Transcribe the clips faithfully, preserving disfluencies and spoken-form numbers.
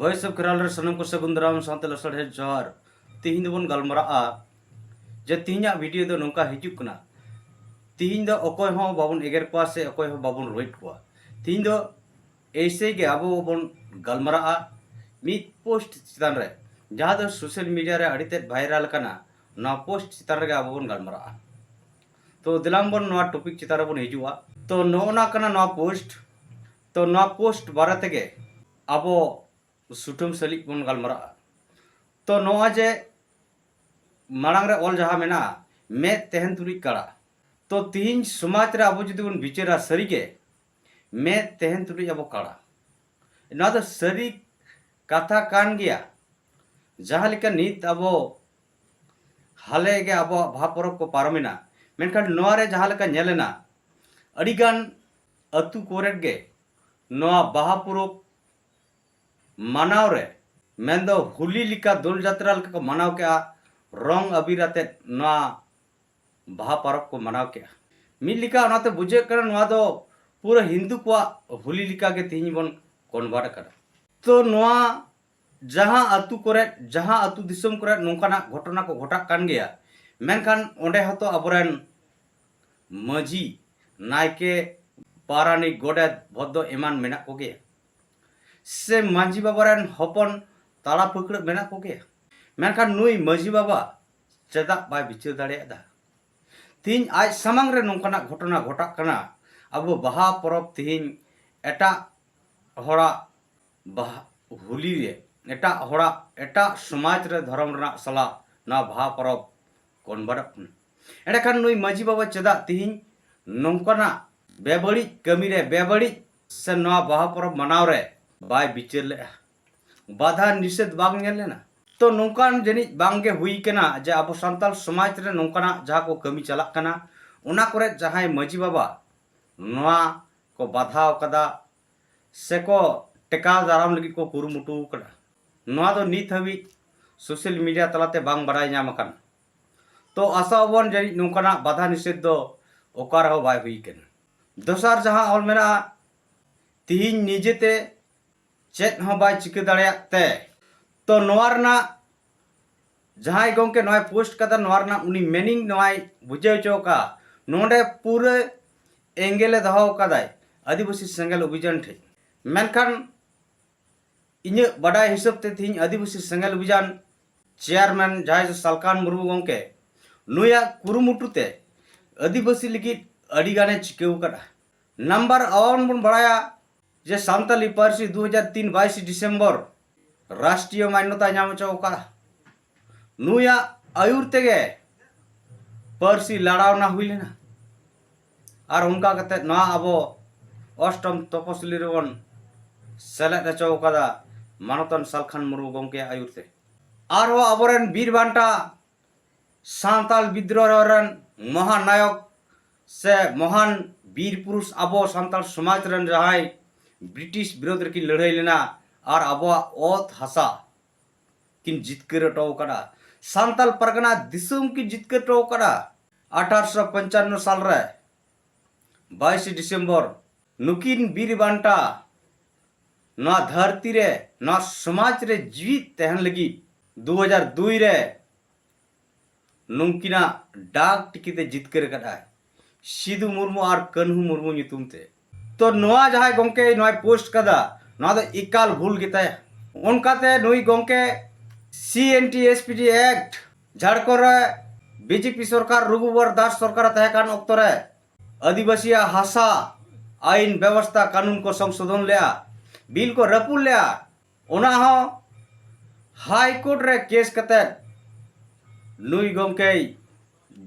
ᱦᱳᱭ, ᱥᱚᱵ ᱠᱷᱮᱨᱣᱟᱞ ᱨᱮ ᱥᱟᱱᱟᱢ ᱠᱚ ᱥᱟᱹᱜᱩᱱ ᱫᱟᱨᱟᱢ ᱥᱟᱶᱛᱮ ᱞᱟᱥᱟᱲᱦᱮᱫ ᱡᱚᱦᱟᱨ᱾ ᱛᱤᱦᱤᱧ ᱫᱚᱵᱚᱱ ᱜᱟᱞᱢᱟᱨᱟᱜᱼᱟ ᱡᱮ ᱛᱤᱦᱤᱧᱟᱜ ᱵᱷᱤᱰᱤᱭᱳ ᱫᱚ ᱱᱚᱝᱠᱟ ᱦᱤᱡᱩᱜ ᱠᱟᱱᱟ᱾ ᱛᱤᱦᱤᱧ ᱫᱚ ᱚᱠᱚᱭ ᱦᱚᱸ ᱵᱟᱵᱚᱱ ᱮᱜᱮᱨ ᱠᱚᱣᱟ ᱥᱮ ᱚᱠᱚᱭ ᱦᱚᱸ ᱵᱟᱵᱚᱱ ᱨᱳᱭᱮᱫ ᱠᱚᱣᱟ᱾ ᱛᱤᱦᱤᱧ ᱫᱚ ᱮᱭᱥᱮ ᱜᱮ ᱟᱵᱚ ᱵᱚᱱ ᱜᱟᱞᱢᱟᱨᱟᱜᱼᱟ ᱢᱤᱫ ᱯᱳᱥᱴ ᱪᱮᱛᱟᱱ ᱨᱮ, ᱡᱟᱦᱟᱸ ᱫᱚ ᱥᱳᱥᱟᱞ ᱢᱤᱰᱤᱭᱟ ᱨᱮ ᱟᱹᱰᱤ ᱛᱮᱫ ᱵᱷᱟᱭᱨᱟᱞ ᱟᱠᱟᱱᱟ᱾ ᱱᱚᱣᱟ ᱯᱳᱥᱴ ᱪᱮᱛᱟᱱ ᱨᱮᱜᱮ ᱟᱵᱚ ᱵᱚᱱ ᱜᱟᱞᱢᱟᱨᱟᱜᱼᱟ᱾ ᱛᱚ ᱫᱮᱞᱟᱝ ᱵᱚᱱ ᱱᱚᱣᱟ ᱴᱚᱯᱤᱠ ᱪᱮᱛᱟᱱ ᱨᱮᱵᱚᱱ ᱦᱤᱡᱩᱜᱼᱟ᱾ ᱛᱚ ᱱᱚᱜᱼᱚ ᱱᱟ ᱠᱟᱱᱟ ᱱᱚᱣᱟ ᱯᱳᱥᱴ᱾ ᱛᱚ ᱱᱚᱣᱟ ᱯᱳᱥᱴ ᱵᱟᱨᱮ ᱛᱮᱜᱮ ᱟᱵᱚ ᱥᱩᱴᱟᱹᱢ ᱥᱟᱹᱞᱤᱡ ᱵᱚᱱ ᱜᱟᱞᱢᱟᱨᱟᱜᱼᱟ᱾ ᱛᱚ ᱱᱚᱣᱟ ᱡᱮ ᱢᱟᱲᱟᱝ ᱨᱮ ᱚᱞ ᱡᱟᱦᱟᱸ ᱢᱮᱱᱟᱜᱼᱟ, ᱢᱮᱫ ᱛᱟᱦᱮᱱ ᱛᱩᱞᱩᱡ ᱠᱟᱲᱟ᱾ ᱛᱚ ᱛᱤᱦᱤᱧ ᱥᱚᱢᱟᱡᱽ ᱨᱮ ᱟᱵᱚ ᱡᱩᱫᱤ ᱵᱚᱱ ᱵᱤᱪᱟᱹᱨᱟ ᱥᱟᱹᱨᱤᱜᱮ, ᱢᱮᱫ ᱛᱟᱦᱮᱱ ᱛᱩᱞᱩᱡ ᱟᱵᱚ ᱠᱟᱲᱟ᱾ ᱱᱚᱣᱟ ᱫᱚ ᱥᱟᱹᱨᱤ ᱠᱟᱛᱷᱟ ᱠᱟᱱ ᱜᱮᱭᱟ᱾ ᱡᱟᱦᱟᱸ ᱞᱮᱠᱟ ᱱᱤᱛ ᱟᱵᱚ ᱦᱟᱞᱮ ᱜᱮ ᱟᱵᱚᱣᱟᱜ ᱵᱟᱦᱟ ᱯᱚᱨᱚᱵᱽ ᱠᱚ ᱯᱟᱨᱚᱢᱮᱱᱟ, ᱢᱮᱱᱠᱷᱟᱱ ᱱᱚᱣᱟ ᱨᱮ ᱡᱟᱦᱟᱸ ᱞᱮᱠᱟ ᱧᱮᱞᱮᱱᱟ, ᱟᱹᱰᱤᱜᱟᱱ ᱟᱹᱛᱩ ᱠᱚᱨᱮᱫ ᱜᱮ ᱱᱚᱣᱟ ᱵᱟᱦᱟ ᱯᱚᱨᱚᱵᱽ ᱢᱟᱱᱟᱣ ᱨᱮ, ᱢᱮᱱᱫᱚ ᱦᱳᱞᱤ ᱞᱮᱠᱟ ᱫᱳᱞ ᱡᱟᱛᱨᱟ ᱞᱮᱠᱟ ᱠᱚ ᱢᱟᱱᱟᱣ ᱠᱮᱜᱼᱟ, ᱨᱚᱝ ᱟᱵᱤᱨ ᱟᱛᱮᱫ ᱱᱚᱣᱟ ᱵᱟᱦᱟ ᱯᱚᱨᱚᱵᱽ ᱠᱚ ᱢᱟᱱᱟᱣ ᱠᱮᱜᱼᱟ᱾ ᱢᱤᱫ ᱞᱮᱠᱟ ᱚᱱᱟᱛᱮ ᱵᱩᱡᱷᱟᱹᱜ ᱠᱟᱱᱟ ᱱᱚᱣᱟ ᱫᱚ ᱯᱩᱨᱟᱹ ᱦᱤᱱᱫᱩ ᱠᱚᱣᱟᱜ ᱦᱳᱞᱤ ᱞᱮᱠᱟ ᱜᱮ ᱛᱮᱦᱮᱧ ᱵᱚᱱ ᱠᱚᱱᱵᱷᱟᱨᱴ ᱟᱠᱟᱫᱟ᱾ ᱛᱚ ᱱᱚᱣᱟ ᱡᱟᱦᱟᱸ ᱟᱹᱛᱩ ᱠᱚᱨᱮ, ᱡᱟᱦᱟᱸ ᱟᱹᱛᱩ ᱫᱤᱥᱚᱢ ᱠᱚᱨᱮ ᱱᱚᱝᱠᱟᱱᱟᱜ ᱜᱷᱚᱴᱚᱱᱟ ᱠᱚ ᱜᱷᱚᱴᱟᱜ ᱠᱟᱱ ᱜᱮᱭᱟ, ᱢᱮᱱᱠᱷᱟᱱ ᱚᱸᱰᱮ ᱦᱚᱸᱛᱚ ᱟᱵᱚᱨᱮᱱ ᱢᱟᱹᱡᱷᱤ, ᱱᱟᱭᱠᱮ, ᱯᱟᱨᱟᱱᱤᱠ, ᱜᱚᱰᱮᱛ, ᱵᱷᱚᱫᱽᱫᱚ ᱮᱢᱟᱱ ᱢᱮᱱᱟᱜ ᱠᱚᱜᱮᱭᱟ, ᱥᱮ ᱢᱟᱹᱡᱷᱤ ᱵᱟᱵᱟ ᱨᱮᱱ ᱦᱚᱯᱚᱱ ᱛᱟᱲᱟ ᱯᱷᱟᱹᱠᱲᱟᱹᱜ ᱢᱮᱱᱟᱜ ᱠᱚᱜᱮᱭᱟ᱾ ᱢᱮᱱᱠᱷᱟᱱ ᱱᱩᱭ ᱢᱟᱹᱡᱷᱤ ᱵᱟᱵᱟ ᱪᱮᱫᱟᱜ ᱵᱟᱭ ᱵᱤᱪᱟᱹᱨ ᱫᱟᱲᱮᱭᱟᱜᱼᱟ? ᱛᱤᱦᱤᱧ ᱟᱡ ᱥᱟᱢᱟᱝ ᱨᱮ ᱱᱚᱝᱠᱟᱱᱟᱜ ᱜᱷᱚᱴᱚᱱᱟ ᱜᱷᱚᱴᱟᱜ ᱠᱟᱱᱟ, ᱟᱵᱚ ᱵᱟᱦᱟ ᱯᱚᱨᱚᱵᱽ ᱛᱤᱦᱤᱧ ᱮᱴᱟᱜ ᱦᱚᱲᱟᱜ ᱵᱟᱦᱟ, ᱦᱳᱞᱤ ᱨᱮ, ᱮᱴᱟᱜ ᱦᱚᱲᱟᱜ, ᱮᱴᱟᱜ ᱥᱚᱢᱟᱡᱽ ᱨᱮ ᱫᱷᱚᱨᱚᱢ ᱨᱮᱱᱟᱜ ᱥᱟᱞᱟᱜ ᱱᱚᱣᱟ ᱵᱟᱦᱟ ᱯᱚᱨᱚᱵᱽ ᱠᱚᱱᱵᱷᱟᱨᱴᱚᱜ ᱠᱟᱱᱟ᱾ ᱮᱸᱰᱮᱠᱷᱟᱱ ᱱᱩᱭ ᱢᱟᱹᱡᱷᱤ ᱵᱟᱵᱟ ᱪᱮᱫᱟᱜ ᱛᱤᱦᱤᱧ ᱱᱚᱝᱠᱟᱱᱟᱜ ᱵᱮᱵᱟᱹᱲᱤᱡ ᱠᱟᱹᱢᱤ ᱨᱮ, ᱵᱮᱵᱟᱹᱲᱤᱡ ᱥᱮ ᱱᱚᱣᱟ ᱵᱟᱦᱟ ᱯᱚᱨᱚᱵᱽ ᱢᱟᱱᱟᱣ ᱨᱮ ᱵᱟᱭ ᱵᱤᱪᱟᱹᱨ ᱞᱮᱫᱼᱟ? ᱵᱟᱫᱷᱟ ᱱᱤᱥᱮᱫᱷ ᱵᱟᱝ ᱧᱮᱞ ᱞᱮᱱᱟ? ᱛᱚ ᱱᱚᱝᱠᱟᱱ ᱡᱟᱹᱱᱤᱡ ᱵᱟᱝ ᱜᱮ ᱦᱩᱭ ᱠᱟᱱᱟ ᱡᱮ ᱟᱵᱚ ᱥᱟᱱᱛᱟᱲ ᱥᱚᱢᱟᱡᱽ ᱨᱮ ᱱᱚᱝᱠᱟᱱᱟᱜ ᱡᱟᱦᱟᱸ ᱠᱚ ᱠᱟᱹᱢᱤ ᱪᱟᱞᱟᱜ ᱠᱟᱱᱟ, ᱚᱱᱟ ᱠᱚᱨᱮ ᱡᱟᱦᱟᱸᱭ ᱢᱟᱹᱡᱷᱤ ᱵᱟᱵᱟ ᱱᱚᱣᱟ ᱠᱚ ᱵᱟᱫᱷᱟᱣ ᱠᱟᱫᱟ ᱥᱮᱠᱚ ᱴᱮᱠᱟᱣ ᱫᱟᱨᱟᱢ ᱞᱟᱹᱜᱤᱫ ᱠᱚ ᱠᱩᱨᱩᱢᱩᱴᱩ ᱠᱟᱫᱟ, ᱱᱚᱣᱟ ᱫᱚ ᱱᱤᱛ ᱦᱟᱹᱵᱤᱡ ᱥᱳᱥᱟᱞ ᱢᱤᱰᱤᱭᱟ ᱛᱟᱞᱟᱛᱮ ᱵᱟᱝ ᱵᱟᱰᱟᱭ ᱧᱟᱢ ᱟᱠᱟᱱᱟ᱾ ᱛᱚ ᱟᱥᱟ ᱟᱵᱚᱱ ᱡᱟᱹᱱᱤᱡ ᱱᱚᱝᱠᱟᱱᱟᱜ ᱵᱟᱫᱷᱟ ᱱᱤᱥᱮᱫᱷ ᱫᱚ ᱚᱠᱟ ᱨᱮᱦᱚᱸ ᱵᱟᱭ ᱦᱩᱭ ᱠᱟᱱᱟ᱾ ᱫᱚᱥᱟᱨ ᱡᱟᱦᱟᱸ ᱚᱞ ᱢᱮᱱᱟᱜᱼᱟ, ᱛᱤᱦᱤᱧ ᱱᱤᱡᱮᱛᱮ ᱪᱮᱫ ᱦᱚᱸ ᱵᱟᱭ ᱪᱤᱠᱟᱹ ᱫᱟᱲᱮᱭᱟᱜ ᱛᱮ᱾ ᱛᱚ ᱱᱚᱣᱟ ᱨᱮᱱᱟᱜ ᱡᱟᱦᱟᱸᱭ ᱜᱚᱢᱠᱮ ᱱᱚᱣᱟᱭ ᱯᱳᱥᱴ ᱠᱟᱫᱟ, ᱱᱚᱣᱟ ᱨᱮᱱᱟᱜ ᱩᱱᱤ ᱢᱤᱱᱤᱝ ᱱᱚᱣᱟᱭ ᱵᱩᱡᱷᱟᱹᱣ ᱦᱚᱪᱚ ᱠᱟᱜᱼᱟ᱾ ᱱᱚᱰᱮ ᱯᱩᱨᱟᱹ ᱮᱸᱜᱮᱞᱮ ᱫᱚᱦᱚ ᱠᱟᱫᱟᱭ ᱟᱹᱫᱤᱵᱟᱹᱥᱤ ᱥᱮᱸᱜᱮᱞ ᱚᱵᱷᱤᱡᱟᱱ ᱴᱷᱮᱱ᱾ ᱢᱮᱱᱠᱷᱟᱱ ᱤᱧᱟᱹᱜ ᱵᱟᱰᱟᱭ ᱦᱤᱥᱟᱹᱵ ᱛᱮ ᱛᱮᱦᱮᱧ ᱟᱹᱫᱤᱵᱟᱹᱥᱤ ᱥᱮᱸᱜᱮᱞ ᱚᱵᱷᱤᱡᱟᱱ ᱪᱮᱭᱟᱨᱢᱮᱱ ᱡᱟᱦᱟᱸᱭ ᱫᱚ ᱥᱟᱞᱠᱷᱟᱱ ᱢᱩᱨᱢᱩ ᱜᱚᱢᱠᱮ, ᱱᱩᱭᱟᱜ ᱠᱩᱨᱩᱢᱩᱴᱩ ᱛᱮ ᱟᱹᱫᱤᱵᱟᱹᱥᱤ ᱞᱟᱹᱜᱤᱫ ᱟᱹᱰᱤ ᱜᱟᱱᱮ ᱪᱤᱠᱟᱹᱣ ᱠᱟᱫᱟ᱾ ᱱᱟᱢᱵᱟᱨ ᱟᱵᱚ ᱵᱚᱱ ᱵᱟᱲᱟᱭᱟ ᱡᱮ ᱥᱟᱱᱛᱟᱞᱤ ᱯᱟᱹᱨᱥᱤ ᱫᱩ ᱦᱟᱡᱟᱨ ᱛᱤᱱ ᱵᱟᱭᱤᱥᱮ ᱰᱤᱥᱮᱢᱵᱚᱨ ᱨᱟᱥᱴᱨᱤᱭᱚ ᱢᱟᱱᱱᱚᱛᱟᱭ ᱧᱟᱢ ᱦᱚᱪᱚ ᱟᱠᱟᱫᱼᱟ᱾ ᱱᱩᱭᱟᱜ ᱟᱹᱭᱩᱨ ᱛᱮᱜᱮ ᱯᱟᱹᱨᱥᱤ ᱞᱟᱲᱟᱣᱱᱟ ᱦᱩᱭ ᱞᱮᱱᱟ᱾ ᱟᱨ ᱚᱱᱠᱟ ᱠᱟᱛᱮ ᱱᱚᱣᱟ ᱟᱵᱚ ᱚᱥᱴᱚᱢ ᱛᱚᱯᱚᱥᱤᱞᱤ ᱨᱮᱵᱚᱱ ᱥᱮᱞᱮᱫ ᱦᱚᱪᱚ ᱟᱠᱟᱫᱟ ᱢᱟᱱᱚᱛᱟᱱ ᱥᱟᱞᱠᱷᱟᱱ ᱢᱩᱨᱢᱩ ᱜᱚᱢᱠᱮᱭᱟᱜ ᱟᱹᱭᱩᱨ ᱛᱮ᱾ ᱟᱨᱦᱚᱸ ᱟᱵᱚᱨᱮᱱ ᱵᱤᱨ ᱵᱟᱱᱴᱟ ᱥᱟᱱᱛᱟᱲ ᱵᱤᱫᱽᱨᱳᱦᱚ ᱨᱮᱱ ᱢᱚᱦᱟᱱᱟᱭᱚᱠ ᱥᱮ ᱢᱚᱦᱟᱱ ᱵᱤᱨ ᱯᱩᱨᱩᱥ ᱟᱵᱚ ᱥᱟᱱᱛᱟᱲ ᱥᱚᱢᱟᱡᱽ ᱨᱮᱱ ᱡᱟᱦᱟᱸᱭ ᱵᱨᱤᱴᱤᱥ ᱵᱤᱨᱳᱫᱷ ᱨᱮᱠᱤᱱ ᱞᱟᱹᱲᱦᱟᱹᱭ ᱞᱮᱱᱟ ᱟᱨ ᱟᱵᱚᱣᱟᱜ ᱚᱛ ᱦᱟᱥᱟ ᱠᱤᱱ ᱡᱤᱛᱠᱟᱹᱨ ᱦᱚᱴᱚ ᱟᱠᱟᱫᱟ, ᱥᱟᱱᱛᱟᱲ ᱯᱟᱨᱜᱟᱱᱟ ᱫᱤᱥᱚᱢ ᱠᱤᱱ ᱡᱤᱛᱠᱟᱹᱨ ᱦᱚᱴᱚ ᱟᱠᱟᱫᱟ᱾ ᱟᱴᱷᱟᱨᱚᱥᱚ ᱯᱚᱧᱪᱟᱱᱱᱚ ᱥᱟᱞ ᱨᱮ ᱵᱟᱭᱤᱥᱮ ᱰᱤᱥᱮᱢᱵᱚᱨ ᱱᱩᱠᱤᱱ ᱵᱤᱨ ᱵᱟᱱᱴᱟ ᱱᱚᱣᱟ ᱫᱷᱟᱹᱨᱛᱤ ᱨᱮ, ᱱᱚᱣᱟ ᱥᱚᱢᱟᱡᱽ ᱨᱮ ᱡᱤᱣᱤᱫ ᱛᱟᱦᱮᱱ ᱞᱟᱹᱜᱤᱫ ᱫᱩ ᱦᱟᱡᱟᱨ ᱫᱩᱭ ᱨᱮ ᱱᱩᱝᱠᱤᱱᱟᱜ ᱰᱟᱠ ᱴᱤᱠᱤᱴ ᱮ ᱡᱤᱛᱠᱟᱹᱨ ᱟᱠᱟᱫᱼᱟᱭ ᱥᱤᱫᱩ ᱢᱩᱨᱢᱩ ᱟᱨ ᱠᱟᱹᱱᱦᱩ ᱢᱩᱨᱢᱩ ᱧᱩᱛᱩᱢ ᱛᱮ᱾ ᱛᱚ ᱱᱚᱣᱟ ᱡᱟᱦᱟᱸᱭ ᱜᱚᱢᱠᱮ ᱱᱚᱣᱟᱭ ᱯᱳᱥᱴ ᱠᱟᱫᱟ, ᱱᱚᱣᱟ ᱫᱚ ᱮᱠᱟᱞ ᱵᱷᱩᱞ ᱜᱮᱛᱟᱭᱟ᱾ ᱚᱱᱠᱟᱛᱮ ᱱᱩᱭ ᱜᱚᱢᱠᱮ C N T S P T act Jharkhand ᱨᱮ ᱵᱤ ᱡᱮ ᱯᱤ ᱥᱚᱨᱠᱟᱨ ᱨᱚᱜᱷᱩᱵᱚᱨ ᱫᱟᱥ ᱥᱚᱨᱠᱟᱨ ᱮ ᱛᱟᱦᱮᱸ ᱠᱟᱱ ᱚᱠᱛᱚ ᱨᱮ ᱟᱹᱫᱤᱵᱟᱹᱥᱤᱭᱟᱜ ᱦᱟᱥᱟ ᱟᱹᱭᱤᱱ ᱵᱮᱵᱚᱥᱛᱷᱟ ᱠᱟᱹᱱᱩᱱ ᱠᱚ ᱥᱚᱝᱥᱳᱫᱷᱚᱱ ᱞᱮᱜᱼᱟ, ᱵᱤᱞ ᱠᱚ ᱨᱟᱹᱯᱩᱫ ᱞᱮᱜᱼᱟ᱾ ᱚᱱᱟ ᱦᱚᱸ ᱦᱟᱭ ᱠᱳᱨᱴ ᱨᱮ ᱠᱮᱥ ᱠᱟᱛᱮᱫ ᱱᱩᱭ ᱜᱚᱢᱠᱮᱭ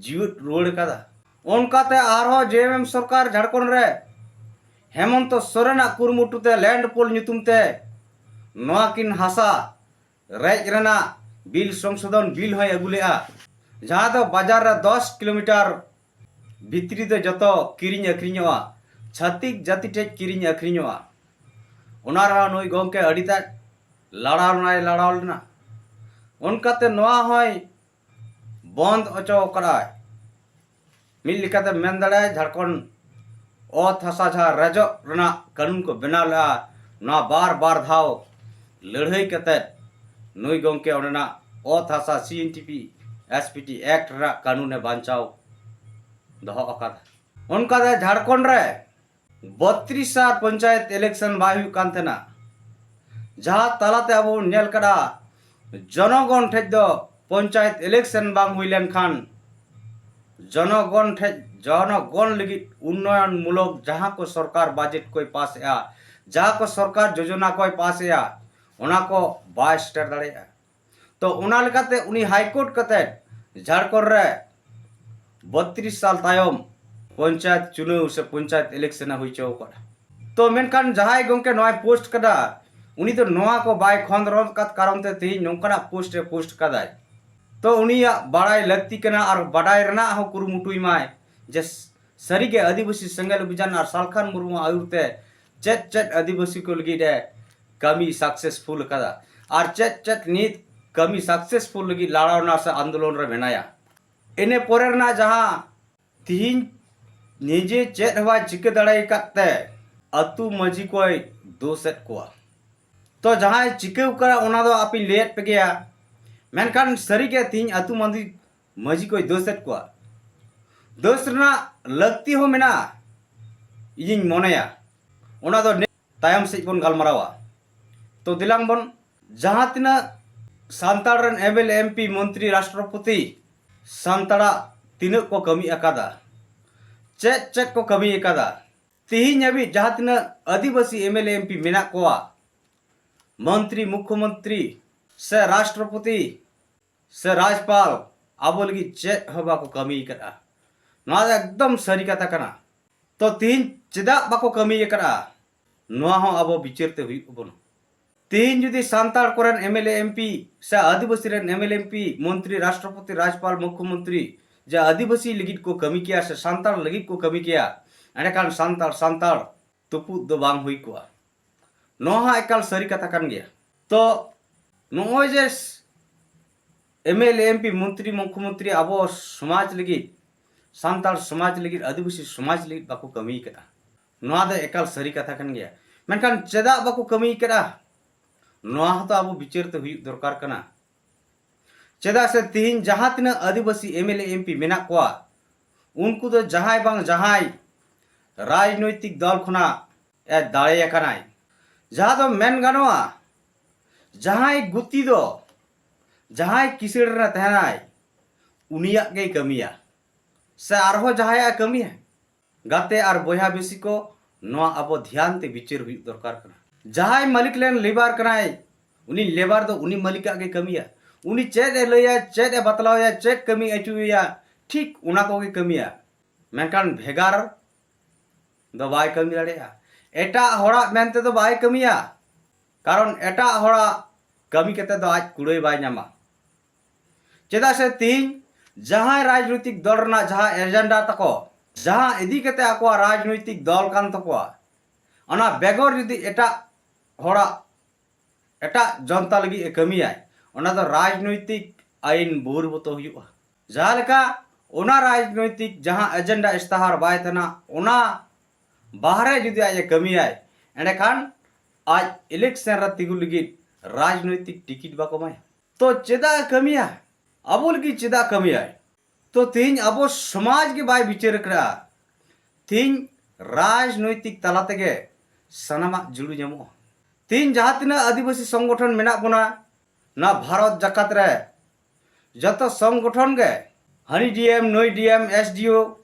ᱡᱤᱣᱮᱫ ᱨᱩᱣᱟᱹᱲ ᱠᱟᱫᱟ᱾ ᱚᱱᱠᱟᱛᱮ ᱟᱨᱦᱚᱸ ᱡᱮ ᱮᱢ ᱮᱢ ᱥᱚᱨᱠᱟᱨ ᱡᱷᱟᱲᱠᱷᱚᱸᱰ ᱨᱮ ᱦᱮᱢᱚᱱᱛᱚ ᱥᱚᱨᱮᱱᱟᱜ ᱠᱩᱨᱩᱢᱩᱴᱩ ᱛᱮ ᱞᱮᱱᱰ ᱯᱳᱞ ᱧᱩᱛᱩᱢ ᱛᱮ ᱱᱚᱣᱟ ᱠᱤᱱ ᱦᱟᱥᱟ ᱨᱮᱡ ᱨᱮᱱᱟᱜ ᱵᱤᱞ ᱥᱚᱝᱥᱳᱫᱷᱚᱱ ᱵᱤᱞ ᱦᱚᱸᱭ ᱟᱹᱜᱩ ᱞᱮᱜᱼᱟ, ᱡᱟᱦᱟᱸ ᱫᱚ ᱵᱟᱡᱟᱨ ᱨᱮ ᱫᱚᱥ ᱠᱤᱞᱳᱢᱤᱴᱟᱨ ᱵᱷᱤᱛᱨᱤ ᱫᱚ ᱡᱚᱛᱚ ᱠᱤᱨᱤᱧ ᱟᱹᱠᱷᱨᱤᱧᱚᱜᱼᱟ, ᱪᱷᱟᱹᱛᱤᱠ ᱡᱟᱹᱛᱤ ᱴᱷᱮᱡ ᱠᱤᱨᱤᱧ ᱟᱹᱠᱷᱨᱤᱧᱚᱜᱼᱟ᱾ ᱚᱱᱟ ᱨᱮᱦᱚᱸ ᱱᱩᱭ ᱜᱚᱢᱠᱮ ᱟᱹᱰᱤ ᱛᱮᱫ ᱞᱟᱲᱟᱣ ᱱᱟᱭ ᱞᱟᱲᱟᱣ ᱞᱮᱱᱟ᱾ ᱚᱱᱠᱟᱛᱮ ᱱᱚᱣᱟ ᱦᱚᱸᱭ ᱵᱚᱱᱫ ᱦᱚᱪᱚ ᱠᱟᱫᱟᱭ᱾ ᱢᱤᱫ ᱞᱮᱠᱟᱛᱮ ᱢᱮᱱ ᱫᱟᱲᱮᱭᱟᱜᱼᱟ, ᱡᱷᱟᱲᱠᱷᱚᱸᱰ ᱚᱛ ᱦᱟᱥᱟ ᱡᱟᱦᱟᱸ ᱨᱮᱡᱚᱜ ᱨᱮᱱᱟᱜ ᱠᱟᱹᱱᱩᱱ ᱠᱚ ᱵᱮᱱᱟᱣ ᱞᱮᱜᱼᱟ, ᱱᱚᱣᱟ ᱵᱟᱨ ᱵᱟᱨ ᱫᱷᱟᱣ ᱞᱟᱹᱲᱦᱟᱹᱭ ᱠᱟᱛᱮ ᱱᱩᱭ ᱜᱚᱢᱠᱮ ᱚᱸᱰᱮᱱᱟᱜ ᱚᱛ ᱦᱟᱥᱟ C N T P S P T act ᱨᱮᱱᱟᱜ ᱠᱟᱹᱱᱩᱱᱮ ᱵᱟᱧᱪᱟᱣ ᱫᱚᱦᱚ ᱟᱠᱟᱫᱟ᱾ ᱚᱱᱠᱟᱛᱮ ᱡᱷᱟᱲᱠᱷᱚᱸᱰ ᱨᱮ ᱵᱚᱛᱨᱤᱥ ᱟᱨ ᱯᱚᱧᱪᱟᱭᱮᱛ ᱤᱞᱮᱠᱥᱚᱱ ᱵᱟᱭ ᱦᱩᱭᱩᱜ ᱠᱟᱱ ᱛᱟᱦᱮᱱᱟ, ᱡᱟᱦᱟᱸ ᱛᱟᱞᱟᱛᱮ ᱟᱵᱚ ᱵᱚᱱ ᱧᱮᱞ ᱠᱟᱫᱟ, ᱡᱚᱱᱚᱜᱚᱱ ᱴᱷᱮᱡ ᱫᱚ ᱯᱚᱧᱪᱟᱭᱮᱛ ᱤᱞᱮᱠᱥᱚᱱ ᱵᱟᱝ ᱦᱩᱭ ᱞᱮᱱᱠᱷᱟᱱ ᱡᱚᱱᱚᱜᱚᱱ ᱴᱷᱮᱡ, ᱡᱚᱱᱚᱜᱚᱱ ᱞᱟᱹᱜᱤᱫ ᱩᱱᱱᱚᱭᱚᱱ ᱢᱩᱞᱚᱠ ᱡᱟᱦᱟᱸ ᱠᱚ ᱥᱚᱨᱠᱟᱨ ᱵᱟᱡᱮᱴ ᱠᱚᱭ ᱯᱟᱥ ᱮᱜᱼᱟ, ᱡᱟᱦᱟᱸ ᱠᱚ ᱥᱚᱨᱠᱟᱨ ᱡᱳᱡᱚᱱᱟ ᱠᱚᱭ ᱯᱟᱥ ᱮᱜᱼᱟ, ᱚᱱᱟ ᱠᱚ ᱵᱟᱭ ᱥᱮᱴᱮᱨ ᱫᱟᱲᱮᱭᱟᱜᱼᱟ᱾ ᱛᱚ ᱚᱱᱟ ᱞᱮᱠᱟᱛᱮ ᱩᱱᱤ ᱦᱟᱭᱠᱳᱨᱴ ᱠᱟᱛᱮ ᱡᱷᱟᱲᱠᱷᱚᱸᱰ ᱨᱮ ᱵᱚᱛᱨᱤᱥ ᱥᱟᱞ ᱛᱟᱭᱚᱢ ᱯᱚᱧᱪᱟᱭᱮᱛ ᱪᱩᱱᱟᱹᱣ ᱥᱮ ᱯᱚᱧᱪᱟᱭᱮᱛ ᱤᱞᱮᱠᱥᱚᱱ ᱮ ᱦᱩᱭ ᱦᱚᱪᱚ ᱟᱠᱟᱫᱟ᱾ ᱛᱚ ᱢᱮᱱᱠᱷᱟᱱ ᱡᱟᱦᱟᱸᱭ ᱜᱚᱢᱠᱮ ᱱᱚᱣᱟᱭ ᱯᱳᱥᱴ ᱠᱟᱫᱟ, ᱩᱱᱤ ᱫᱚ ᱱᱚᱣᱟ ᱠᱚ ᱵᱟᱭ ᱠᱷᱚᱸᱫᱽᱨᱚᱸᱫᱽ ᱠᱟᱫ ᱠᱟᱨᱚᱱ ᱛᱮ ᱛᱮᱦᱮᱧ ᱱᱚᱝᱠᱟᱱᱟᱜ ᱯᱳᱥᱴ ᱮ ᱯᱳᱥᱴ ᱠᱟᱫᱟᱭ᱾ ᱛᱚ ᱩᱱᱤᱭᱟᱜ ᱵᱟᱲᱟᱭ ᱞᱟᱹᱠᱛᱤ ᱠᱟᱱᱟ ᱟᱨ ᱵᱟᱰᱟᱭ ᱨᱮᱱᱟᱜ ᱦᱚᱸ ᱠᱩᱨᱩᱢᱩᱴᱩᱭ ᱢᱟᱭ ᱡᱮ ᱥᱟᱹᱨᱤᱜᱮ ᱟᱹᱫᱤᱵᱟᱹᱥᱤ ᱥᱮᱸᱜᱮᱞ ᱚᱵᱷᱤᱡᱟᱱ ᱟᱨ ᱥᱟᱞᱠᱷᱟᱱ ᱢᱩᱨᱢᱩ ᱟᱹᱭᱩᱨ ᱛᱮ ᱪᱮᱫ ᱪᱮᱫ ᱟᱹᱫᱤᱵᱟᱹᱥᱤ ᱠᱚ ᱞᱟᱹᱜᱤᱫ ᱮ ᱠᱟᱹᱢᱤ ᱥᱟᱠᱥᱮᱥᱯᱷᱩᱞ ᱟᱠᱟᱫᱟ ᱟᱨ ᱪᱮᱫ ᱪᱮᱫ ᱱᱤᱛ ᱠᱟᱹᱢᱤ ᱥᱟᱠᱥᱮᱥᱯᱷᱩᱞ ᱞᱟᱹᱜᱤᱫ ᱞᱟᱲᱟᱣᱱᱟ ᱥᱮ ᱟᱱᱫᱳᱞᱚᱱ ᱨᱮ ᱢᱮᱱᱟᱭᱟ᱾ ᱤᱱᱟᱹ ᱯᱚᱨᱮ ᱨᱮᱱᱟᱜ ᱡᱟᱦᱟᱸ ᱛᱤᱦᱤᱧ ᱱᱤᱡᱮ ᱪᱮᱫ ᱦᱚᱸ ᱵᱟᱭ ᱪᱤᱠᱟᱹ ᱫᱟᱲᱮ ᱟᱠᱟᱫ ᱛᱮ ᱟᱹᱛᱩ ᱢᱟᱹᱡᱷᱤ ᱠᱚᱭ ᱫᱳᱥᱮᱫ ᱠᱚᱣᱟ᱾ ᱛᱚ ᱡᱟᱦᱟᱸᱭ ᱪᱤᱠᱟᱹᱣ ᱠᱟᱱᱟ ᱚᱱᱟ ᱫᱚ ᱟᱯᱮᱧ ᱞᱟᱹᱭᱟᱫ ᱯᱮ ᱜᱮᱭᱟ, ᱢᱮᱱᱠᱷᱟᱱ ᱥᱟᱹᱨᱤᱜᱮ ᱛᱤᱦᱤᱧ ᱟᱹᱛᱩ ᱢᱟᱹᱡᱷᱤ, ᱢᱟᱹᱡᱷᱤ ᱠᱚᱭ ᱫᱳᱥᱮᱫ ᱠᱚᱣᱟ᱾ ᱫᱳᱥ ᱨᱮᱱᱟᱜ ᱞᱟᱹᱠᱛᱤ ᱦᱚᱸ ᱢᱮᱱᱟᱜᱼᱟ, ᱤᱧᱤᱧ ᱢᱚᱱᱮᱭᱟ᱾ ᱚᱱᱟ ᱫᱚ ᱱᱮ-, ᱛᱟᱭᱚᱢ ᱥᱮᱫ ᱵᱚᱱ ᱜᱟᱞᱢᱟᱨᱟᱣᱟ᱾ ᱛᱚ ᱫᱮᱞᱟᱝ ᱵᱚᱱ, ᱡᱟᱦᱟᱸ ᱛᱤᱱᱟᱹᱜ ᱥᱟᱱᱛᱟᱲ ᱨᱮᱱ M L A, M P, ᱢᱚᱱᱛᱨᱤ, ᱨᱟᱥᱴᱨᱚᱯᱚᱛᱤ ᱥᱟᱱᱛᱟᱲᱟᱜ ᱛᱤᱱᱟᱹᱜ ᱠᱚ ᱠᱟᱹᱢᱤ ᱟᱠᱟᱫᱟ, ᱪᱮᱫ ᱪᱮᱫ ᱠᱚ ᱠᱟᱹᱢᱤ ᱟᱠᱟᱫᱟ, ᱛᱤᱦᱤᱧ ᱦᱟᱹᱵᱤᱡ ᱡᱟᱦᱟᱸ ᱛᱤᱱᱟᱹᱜ ᱟᱹᱫᱤᱵᱟᱹᱥᱤ M L A, M P ᱢᱮᱱᱟᱜ ᱠᱚᱣᱟ, ᱢᱚᱱᱛᱨᱤ, ᱢᱩᱠᱷᱭᱚᱢᱚᱱᱛᱨᱤ ᱥᱮ ᱨᱟᱥᱴᱨᱚᱯᱚᱛᱤ ᱥᱮ ᱨᱟᱡᱽᱯᱟᱞ ᱟᱵᱚ ᱞᱟᱹᱜᱤᱫ ᱪᱮᱫ ᱦᱚᱸ ᱵᱟᱠᱚ ᱠᱟᱹᱢᱤ ᱟᱠᱟᱫᱼᱟ᱾ ᱱᱚᱣᱟ ᱫᱚ ᱮᱠᱫᱚᱢ ᱥᱟᱹᱨᱤ ᱠᱟᱛᱷᱟ ᱠᱟᱱᱟ᱾ ᱛᱚ ᱛᱤᱦᱤᱧ ᱪᱮᱫᱟᱜ ᱵᱟᱠᱚ ᱠᱟᱹᱢᱤ ᱟᱠᱟᱫᱼᱟ, ᱱᱚᱣᱟ ᱦᱚᱸ ᱟᱵᱚ ᱵᱤᱪᱟᱹᱨ ᱛᱮ ᱦᱩᱭᱩᱜ ᱛᱟᱵᱚᱱᱟ᱾ ᱛᱤᱦᱤᱧ ᱡᱩᱫᱤ ᱥᱟᱱᱛᱟᱲ ᱠᱚᱨᱮᱱ M L A, M P ᱥᱮ ᱟᱹᱫᱤᱵᱟᱹᱥᱤ ᱨᱮᱱ M L A, M P, ᱢᱚᱱᱛᱨᱤ, ᱨᱟᱥᱴᱨᱚᱯᱚᱛᱤ, ᱨᱟᱡᱽᱯᱟᱞ, ᱢᱩᱠᱷᱭᱚᱢᱚᱱᱛᱨᱤ ᱡᱮ ᱟᱹᱫᱤᱵᱟᱹᱥᱤ ᱞᱟᱹᱜᱤᱫ ᱠᱚ ᱠᱟᱹᱢᱤ ᱠᱮᱭᱟ ᱥᱮ ᱥᱟᱱᱛᱟᱲ ᱞᱟᱹᱜᱤᱫ ᱠᱚ ᱠᱟᱹᱢᱤ ᱠᱮᱭᱟ, ᱮᱸᱰᱮᱠᱷᱟᱱ ᱥᱟᱱᱛᱟᱲ, ᱥᱟᱱᱛᱟᱲ ᱛᱩᱯᱩᱫ ᱫᱚ ᱵᱟᱝ ᱦᱩᱭ ᱠᱚᱜᱼᱟ᱾ ᱱᱚᱣᱟ ᱦᱚᱸ ᱮᱠᱟᱞ ᱥᱟᱹᱨᱤ ᱠᱟᱛᱷᱟ ᱠᱟᱱ ᱜᱮᱭᱟ᱾ ᱛᱚ ᱱᱚᱜᱼᱚᱭ ᱡᱮ M L A, M P, ᱢᱚᱱᱛᱨᱤ, ᱢᱩᱠᱷᱭᱚᱢᱚᱱᱛᱨᱤ ᱟᱵᱚ ᱥᱚᱢᱟᱡᱽ ᱞᱟᱹᱜᱤᱫ, ᱥᱟᱱᱛᱟᱲ ᱥᱚᱢᱟᱡᱽ ᱞᱟᱹᱜᱤᱫ, ᱟᱹᱫᱤᱵᱟᱹᱥᱤ ᱥᱚᱢᱟᱡᱽ ᱞᱟᱹᱜᱤᱫ ᱵᱟᱠᱚ ᱠᱟᱹᱢᱤ ᱠᱟᱫᱟ, ᱱᱚᱣᱟ ᱫᱚ ᱮᱠᱟᱞ ᱥᱟᱹᱨᱤ ᱠᱟᱛᱷᱟ ᱠᱟᱱ ᱜᱮᱭᱟ᱾ ᱢᱮᱱᱠᱷᱟᱱ ᱪᱮᱫᱟᱜ ᱵᱟᱠᱚ ᱠᱟᱹᱢᱤ ᱠᱟᱫᱟ? ᱱᱚᱣᱟ ᱦᱚᱸᱛᱚ ᱟᱵᱚ ᱵᱤᱪᱟᱹᱨ ᱛᱮ ᱦᱩᱭᱩᱜ ᱫᱚᱨᱠᱟᱨ ᱠᱟᱱᱟ᱾ ᱪᱮᱫᱟᱜ ᱥᱮ ᱛᱤᱦᱤᱧ ᱡᱟᱦᱟᱸ ᱛᱤᱱᱟᱹᱜ ᱟᱹᱫᱤᱵᱟᱹᱥᱤ M L A M P ᱢᱮᱱᱟᱜ ᱠᱚᱣᱟ, ᱩᱱᱠᱩ ᱫᱚ ᱡᱟᱦᱟᱸᱭ ᱵᱟᱝ ᱡᱟᱦᱟᱸᱭ ᱨᱟᱡᱽᱱᱳᱭᱛᱤᱠ ᱫᱚᱞ ᱠᱷᱚᱱᱟᱜ ᱮ ᱫᱟᱲᱮ ᱟᱠᱟᱱᱟᱭ᱾ ᱡᱟᱦᱟᱸ ᱫᱚ ᱢᱮᱱ ᱜᱟᱱᱚᱜᱼᱟ, ᱡᱟᱦᱟᱸᱭ ᱜᱩᱛᱤ ᱫᱚ, ᱡᱟᱦᱟᱸᱭ ᱠᱤᱥᱟᱹᱬ ᱨᱮ ᱛᱟᱦᱮᱱᱟᱭ, ᱩᱱᱤᱭᱟᱜ ᱜᱮᱭ ᱠᱟᱹᱢᱤᱭᱟ ᱥᱮ ᱟᱨᱦᱚᱸ ᱡᱟᱦᱟᱸᱭᱟᱜ ᱮ ᱠᱟᱹᱢᱤᱭᱟ? ᱜᱟᱛᱮ ᱟᱨ ᱵᱚᱭᱦᱟ ᱵᱮᱥᱤ ᱠᱚ, ᱱᱚᱣᱟ ᱟᱵᱚ ᱫᱷᱮᱭᱟᱱ ᱛᱮ ᱵᱤᱪᱟᱹᱨ ᱦᱩᱭᱩᱜ ᱫᱚᱨᱠᱟᱨ ᱠᱟᱱᱟ᱾ ᱡᱟᱦᱟᱸᱭ ᱢᱟᱹᱞᱤᱠ ᱨᱮᱱ ᱞᱮᱵᱟᱨ ᱠᱟᱱᱟᱭ, ᱩᱱᱤ ᱞᱮᱵᱟᱨ ᱫᱚ ᱩᱱᱤ ᱢᱟᱹᱞᱤᱠᱟᱜ ᱜᱮ ᱠᱟᱹᱢᱤᱭᱟ᱾ ᱩᱱᱤ ᱪᱮᱫ ᱮ ᱞᱟᱹᱭᱟ, ᱪᱮᱫ ᱮ ᱵᱟᱛᱞᱟᱣᱟᱭᱟ, ᱪᱮᱫ ᱠᱟᱹᱢᱤ ᱟᱹᱪᱩᱭᱮᱭᱟ, ᱴᱷᱤᱠ ᱚᱱᱟ ᱠᱚᱜᱮ ᱠᱟᱹᱢᱤᱭᱟ᱾ ᱢᱮᱱᱠᱷᱟᱱ ᱵᱷᱮᱜᱟᱨ ᱫᱚ ᱵᱟᱭ ᱠᱟᱹᱢᱤ ᱫᱟᱲᱮᱭᱟᱜᱼᱟ᱾ ᱮᱴᱟᱜ ᱦᱚᱲᱟᱜ ᱢᱮᱱ ᱛᱮᱫᱚ ᱵᱟᱭ ᱠᱟᱹᱢᱤᱭᱟ, ᱠᱟᱨᱚᱱ ᱮᱴᱟᱜ ᱦᱚᱲᱟᱜ ᱠᱟᱹᱢᱤ ᱠᱟᱛᱮ ᱫᱚ ᱟᱡ ᱠᱩᱲᱟᱹᱭ ᱵᱟᱭ ᱧᱟᱢᱟ᱾ ᱪᱮᱫᱟᱜ ᱥᱮ ᱛᱤᱦᱤᱧ ᱡᱟᱦᱟᱸᱭ ᱨᱟᱡᱽᱱᱳᱭᱛᱤᱠ ᱫᱚᱞ ᱨᱮᱱᱟᱜ ᱡᱟᱦᱟᱸ ᱮᱡᱮᱱᱰᱟ ᱛᱟᱠᱚ, ᱡᱟᱦᱟᱸ ᱤᱫᱤ ᱠᱟᱛᱮ ᱟᱠᱚᱣᱟᱜ ᱨᱟᱡᱽᱱᱳᱭᱛᱤᱠ ᱫᱚᱞ ᱠᱟᱱ ᱛᱟᱠᱚᱣᱟ, ᱚᱱᱟ ᱵᱮᱜᱚᱨ ᱡᱩᱫᱤ ᱮᱴᱟᱜ ᱦᱚᱲᱟᱜ, ᱮᱴᱟᱜ ᱡᱚᱱᱛᱟ ᱞᱟᱹᱜᱤᱫ ᱮ ᱠᱟᱹᱢᱤᱭᱟᱭ, ᱚᱱᱟ ᱫᱚ ᱨᱟᱡᱽᱱᱳᱭᱛᱤᱠ ᱟᱹᱭᱤᱱ ᱵᱚᱦᱤᱨᱵᱷᱩᱛᱚ ᱦᱩᱭᱩᱜᱼᱟ᱾ ᱡᱟᱦᱟᱸ ᱞᱮᱠᱟ ᱚᱱᱟ ᱨᱟᱡᱽᱱᱳᱭᱛᱤᱠ ᱡᱟᱦᱟᱸ ᱮᱡᱮᱱᱰᱟ ᱤᱥᱛᱟᱦᱟᱨ ᱵᱟᱭ ᱛᱟᱦᱮᱱᱟ, ᱚᱱᱟ ᱵᱟᱦᱨᱮ ᱡᱩᱫᱤ ᱟᱡ ᱮ ᱠᱟᱹᱢᱤᱭᱟᱭ, ᱮᱸᱰᱮᱠᱷᱟᱱ ᱟᱡ ᱤᱞᱮᱠᱥᱚᱱ ᱨᱮ ᱛᱤᱸᱜᱩ ᱞᱟᱹᱜᱤᱫ ᱨᱟᱡᱽᱱᱳᱭᱛᱤᱠ ᱴᱤᱠᱤᱴ ᱵᱟᱠᱚ ᱮᱢᱟᱭᱟ᱾ ᱛᱚ ᱪᱮᱫᱟᱜ ᱮ ᱠᱟᱹᱢᱤᱭᱟ? ᱟᱵᱚ ᱞᱟᱹᱜᱤᱫ ᱪᱮᱫᱟᱜ ᱠᱟᱹᱢᱤᱭᱟᱭ? ᱛᱚ ᱛᱮᱦᱮᱧ ᱟᱵᱚ ᱥᱚᱢᱟᱡᱽ ᱜᱮ ᱵᱟᱭ ᱵᱤᱪᱟᱹᱨ ᱟᱠᱟᱫᱟ᱾ ᱛᱮᱦᱮᱧ ᱨᱟᱡᱽᱱᱳᱭᱛᱤᱠ ᱛᱟᱞᱟ ᱛᱮᱜᱮ ᱥᱟᱱᱟᱢᱟᱜ ᱡᱩᱲᱩ ᱧᱟᱢᱚᱜᱼᱟ᱾ ᱛᱮᱦᱮᱧ ᱡᱟᱦᱟᱸ ᱛᱤᱱᱟᱹᱜ ᱟᱹᱫᱤᱵᱟᱹᱥᱤ ᱥᱚᱝᱜᱚᱴᱷᱚᱱ ᱢᱮᱱᱟᱜ ᱵᱚᱱᱟ ᱱᱚᱣᱟ ᱵᱷᱟᱨᱚᱛ ᱡᱟᱠᱟᱛ ᱨᱮ, ᱡᱚᱛᱚ ᱥᱚᱝᱜᱚᱴᱷᱚᱱ ᱜᱮ, ᱦᱟᱹᱱᱤ ᱰᱤ ᱮᱢ, ᱱᱩᱭ ᱰᱤ ᱮᱢ, ᱮᱥ ᱰᱤ ᱳ,